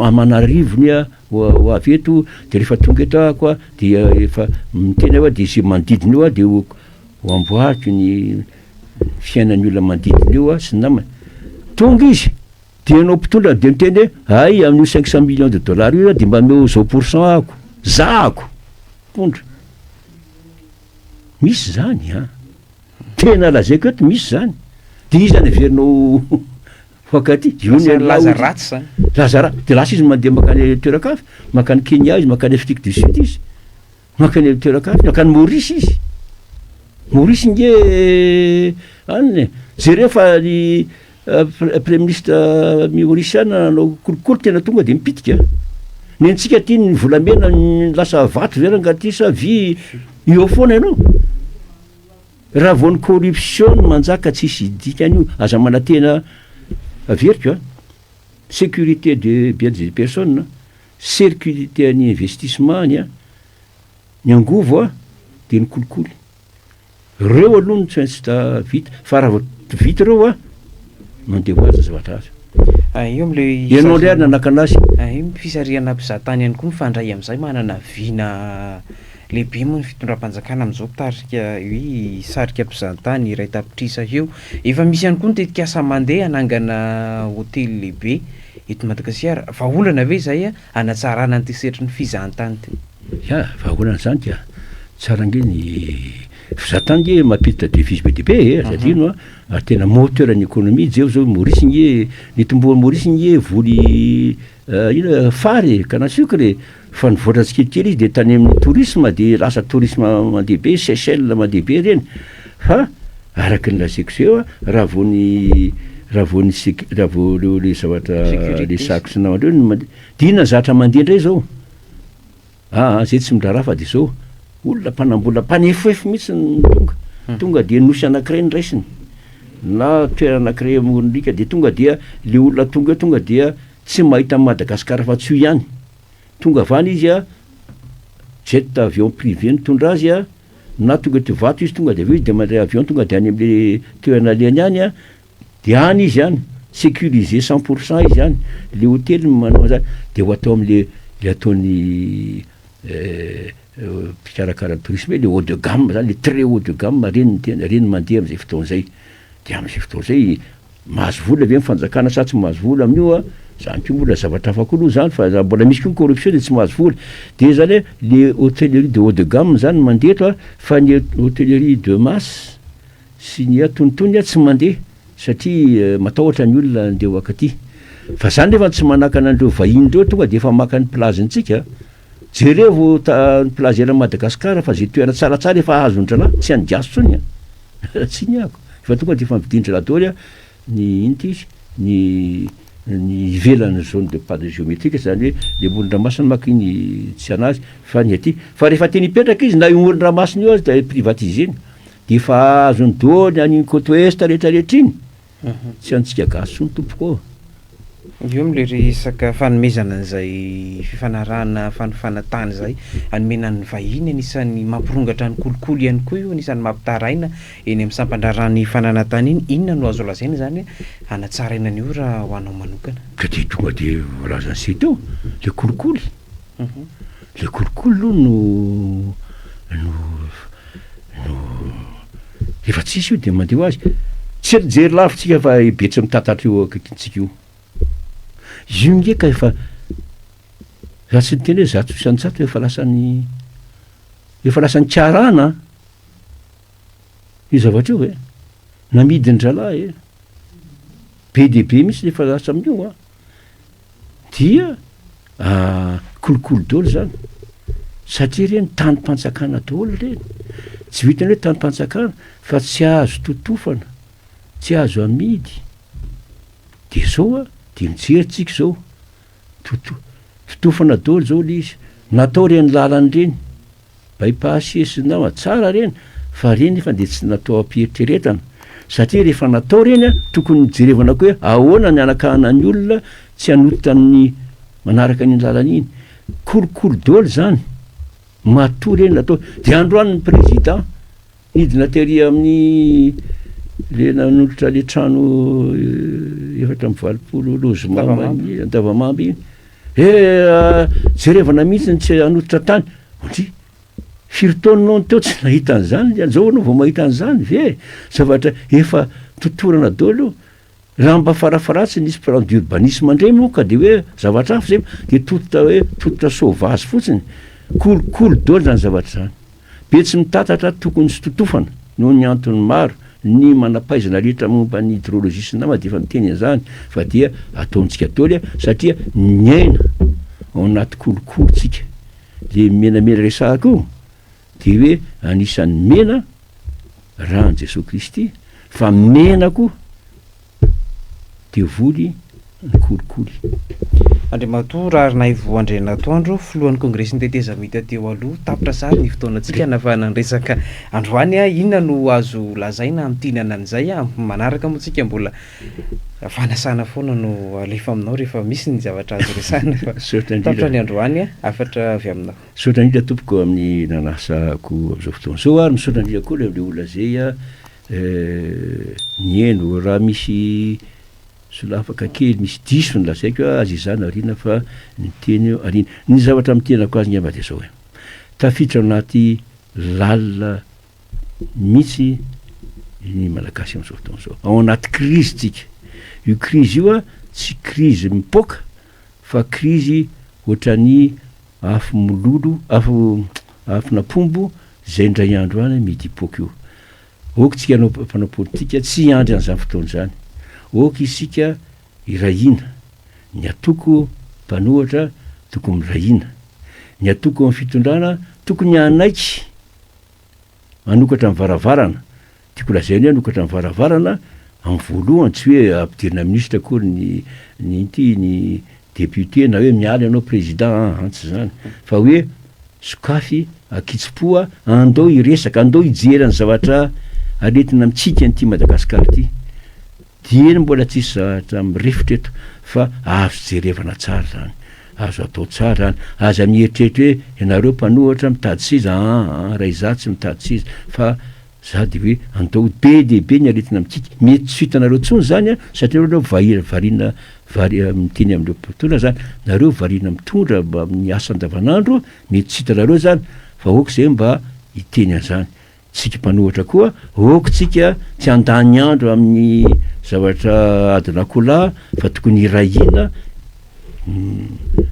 aman'arivony ho avy eto de rehefa tonga eto aho koa dia efa miteny aho de ze manodidina eo aho de ho amboariko ny fiainan'ny olona manodidina eo sy ny namany tonga izy Dia ianao mpitondra dia miteny hoe hay amin'io 500 millions de dollars io dia mba omeo zao pour cent ahako, zahako! Mpitondra. Misy izany an! Tena lazaiko eto misy izany. Dia iza no heverinao ho akaty? Io ny Lasa an'lah laza ozy. ratsy izany. Laza ratsy. Dia lasa izy mandeha mankany toeran-kafa, mankany Kenya izy, mankany Afrique du Sud izy. Mankany amin'ny toeran-kafa, mankany Maurice izy. Maurice nge any e. Jereo fa ny premier ministre mauriciana nanao kolikoly tena tonga dia mipitika. Ny antsika aty ny volamena lasa vato ve ranga aty sa vy eo foana ianao. Raha vao ny corruption no manjaka tsisy dikany io, aza manantena averiko a, sécurité de biens des personnes, sécurité an'ny investissement ny a, ny angovo a, de ny kolikoly. Reo aloha no tsy maintsy da vita, fa raha vao vita reo a, mandeha ho azy ny zavatra hafa. Ah, io am'le Ianao indray ary nanakana azy. Ah, io fisarihana mpizahatany ihany koa mifandray amin'izay manana vina lehibe moa ny fitondram-panjakana amin'izao mpitarika hoe hisarika mpizahatany 1 tapitrisa eo. Efa misy ihany koa ny tetikasa mandeha hanangana hotely lehibe eto Madagasikara. Vahaolana ve izay a hanatsarana an'ity sehatry ny fizahantany ity? Ya, vahaolana izany ka. Tsara ange ny fizahantany nge mampiditra devise be dia be e, aza adino a, ary tena moteur ny économie, jereo zao Maurice nge, nitomboan'i Maurice nge voly ino fary e, canne à sucre e, fa nivoatra tsikelikely izy de tany amin'ny tourisme de lasa tourisme mandeha be, Seychelles mandeha be reny, fa araky ny lazaiko zay eo a, raha vao ny raha vao ny sécu- raha vao reo le zavatra le sako sy namany reo no mandeha, de inona ny zavatra mandeha ndray zao? Aa zay tsy miraharaha fa de zao, olona mpanambola mpanefoefo mihitsy no tonga, tonga de nosy anakiray no raisiny, na toerana anakiray amoron-driaka de tonga dia le olona tonga eo tonga dia tsy mahita an'i Madagasikara fa tsy io ihany, tonga avy any izy a, jet avion privé nitondra azy a, na tonga eto Ivato izy tonga de avy eo izy de mandray avion tonga de any am'le toerana alehany any a, de any izy any, sécurisé 100% izy any, le hotely no manao an'zany, de ho atao am'le le ataon'ny mpikarakara tourisme hoe le haut de gamme zany, le très haut de gamme reny no tena, reny mandeha am'zay fotoana zay, de am'zay fotoana zay mahazo vola ve ny fanjakana sa tsy mahazo vola amin'io a, zany koa mbola zavatra hafa koa aloha zany fa raha mbola misy koa ny corruption de tsy mahazo vola, de zany hoe le hôtellerie de haut de gamme zany mandeha eto a, fa ny hôtellerie de masse sy ny atonitony a tsy mandeha satria matahotra ny olona andeha ho akaty, fa zany nefa tsy manakana an'ireo vahiny reo tonga de efa maka ny plage-ntsika, jereo ta ny plage eran'i Madagasikara fa zay toerana tsaratsara efa azon-dralahy tsy an'ny gasy tsony a, tsy ny ako, efa tonga de efa mividin-dralahy daholo a ny ino ty izy ny ny ivelan'ny zone de pas de géométrique zany hoe le moron-dranomasina manko iny tsy anazy fa ny aty, fa rehefa tena hipetraka izy na io moron-dranomasina io aza de privatisena de efa azony daholo any côte ouest rehetrarehetra iny, tsy antsika gasy tsony tompoko ô. Io am'le resaka fanomezana an'izay fifanarahana fanofana tany zay anomena ny vahiny, anisan'ny mampirongatra ny kolikoly ihany koa io, anisan'ny mampitaraina eny amin'ny sampan-draharahan'ny fananantany iny. Inona no azo lazaina zany hanatsaraina an'io raha ho anao manokana? Ka de tonga de voalazan'ny se teo, le kolikoly, le kolikoly aloha no no no efa tsisy io de mandeha ho azy, tsy mijery lavitsika fa i Betsimitatatra io akaikintsika io, io nge ka efa raha tsy niteny hoe 100% efa lasan'ny efa lasan'ny karana io zavatra io e, namidin-dralahy e, be de be mihitsy efa lasa amin'io a, dia kolikoly daholo zany satria reny tanim-panjakana daholo reny, tsy vitany hoe tanim-panjakana fa tsy azo totofana, tsy azo amidy, de zao a de mijery tsika zao, toto- totofana daholo zao le izy, natao reny lalana reny, bypass sy ny namany, tsara reny fa reny nefa de tsy natao am-pieritreretana satria rehefa natao reny a tokony nijerevana koa hoe ahoana ny anakahana ny olona tsy hanotitra ny manaraka an'iny lalana iny, kolikoly daholo zany, matoa reny natao, de androany ny président nidina tery amin'ny le nanolotra le trano 84 logement Andavamamba iny, e jerevana mihitsy ny tsy hanototra tany, ondry firy taona anao teo tsy nahita an'izany, zao anao vao mahita an'izany ve? Zavatra efa totorana daholo io, raha mba farafaratsy nisy plan d'urbanisme ndray moa ka de hoe zavatra hafa zay de tototra hoe tototra sauvage fotsiny, kolikoly daholo zany zavatra zany, Betsimitatatra tokony tsy totofana noho ny antony maro, ny manam-pahaizana rehetra momba ny hydrologie sy ny nama de efa miteny an'izany fa dia ataontsika daholo satria miaina ao anaty kolikoly tsika, le menamena resahako io de hoe anisan'ny mena raha an'i Jesoa Kristy fa mena koa devoly ny kolikoly. Andriamatoa Raharinaivo Andrianatoandro, filohan'ny Kongresin'ny Tetezamita teo aloha, tapitra sary ny fotoanantsika nahafahana niresaka androany. Inona no azo lazaina hamintinana an'izay? Amin'ny manaraka moa tsika mbola fanasana foana no alefa aminao rehefa misy ny zavatra azo resahina fa Misaotra indrindra. tapitra ny androany. Hafatra avy aminao. Misaotra indrindra tompoko amin'ny nanasako amin'izao fotoana izao ary misaotra indrindra koa ireo olona izay nihaino. Raha misy Solafaka kely misy diso ny lazaiko a, aza ezahana ariana fa ny teny eo ariana. Ny zavatra amin'ny tenako azy ngamba dia zao e, tafiditra ao anaty lalina mihitsy ny Malagasy amin'izao fotoana izao, ao anaty krizy tsika, io krizy io a tsy krizy mipoaka fa krizy ohatran'ny afo mololo, afo afon'apombo izay indray andro any mety hipoaka io. Aoka isika hanao mpanao politika tsy hiandry an'izany fotoana izany. Aoka isika hiray hina. Ny antoko mpanohatra tokony miray hina. Ny antoko amin'ny fitondrana tokony hanaiky hanokatra ny varavarana. Tiako lazaina hoe hanokatra ny varavarana amin'ny voalohany, tsy hoe ampidirina minisitra akory ny ny inty ny député na hoe miala ianao président an, tsy izany fa hoe Sokafy ankitsim-po a, andao hiresaka, andao hijery ny zavatra aretina amintsika an'ity Madagascar ity. Dieny mbola tsisy zavatra mirefotra eto fa azo jerevana tsara izany, azo atao tsara izany. Aza mieritreritra hoe ianareo mpanohatra mitady seza, aa raha izaho tsy mitady seza fa Za de hoe andao be dia be ny aretina mikiky, mety tsy ho hitanareo tsony zany an, satria nareo aloha variana vari miteny amin'ireo mpitondra zany, nareo variana mitondra amin'ny asa andavanandro, mety tsy hitanareo zany, fa ok zay mba hiteny an'zany, tsika mpanohatra koa ok tsika tsy handany andro amin'ny zavatra adin'akoholahy fa tokony hiray hina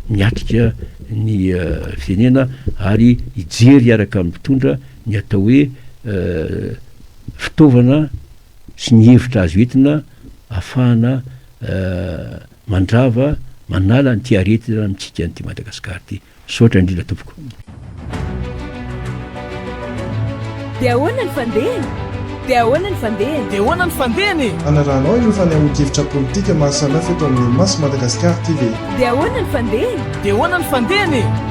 miatrika ny firenena ary hijery hiaraka amin'ny mpitondra ny atao hoe fitaovana sy ny hevitra azo entina afahana mandrava, manala an'ity aretina amintsika an'ity Madagasikara ity. Misaotra indrindra tompoko. Dia ahoana ny fandehany? Dia ahoana ny fandehany? Dia ahoana ny fandehany e? Hanarahanao ireo fanehoan-kevitra politika maro samihafa eto amin'ny Maso Madagascar TV. Dia ahoana ny fandehany? Dia ahoana ny fandehany e?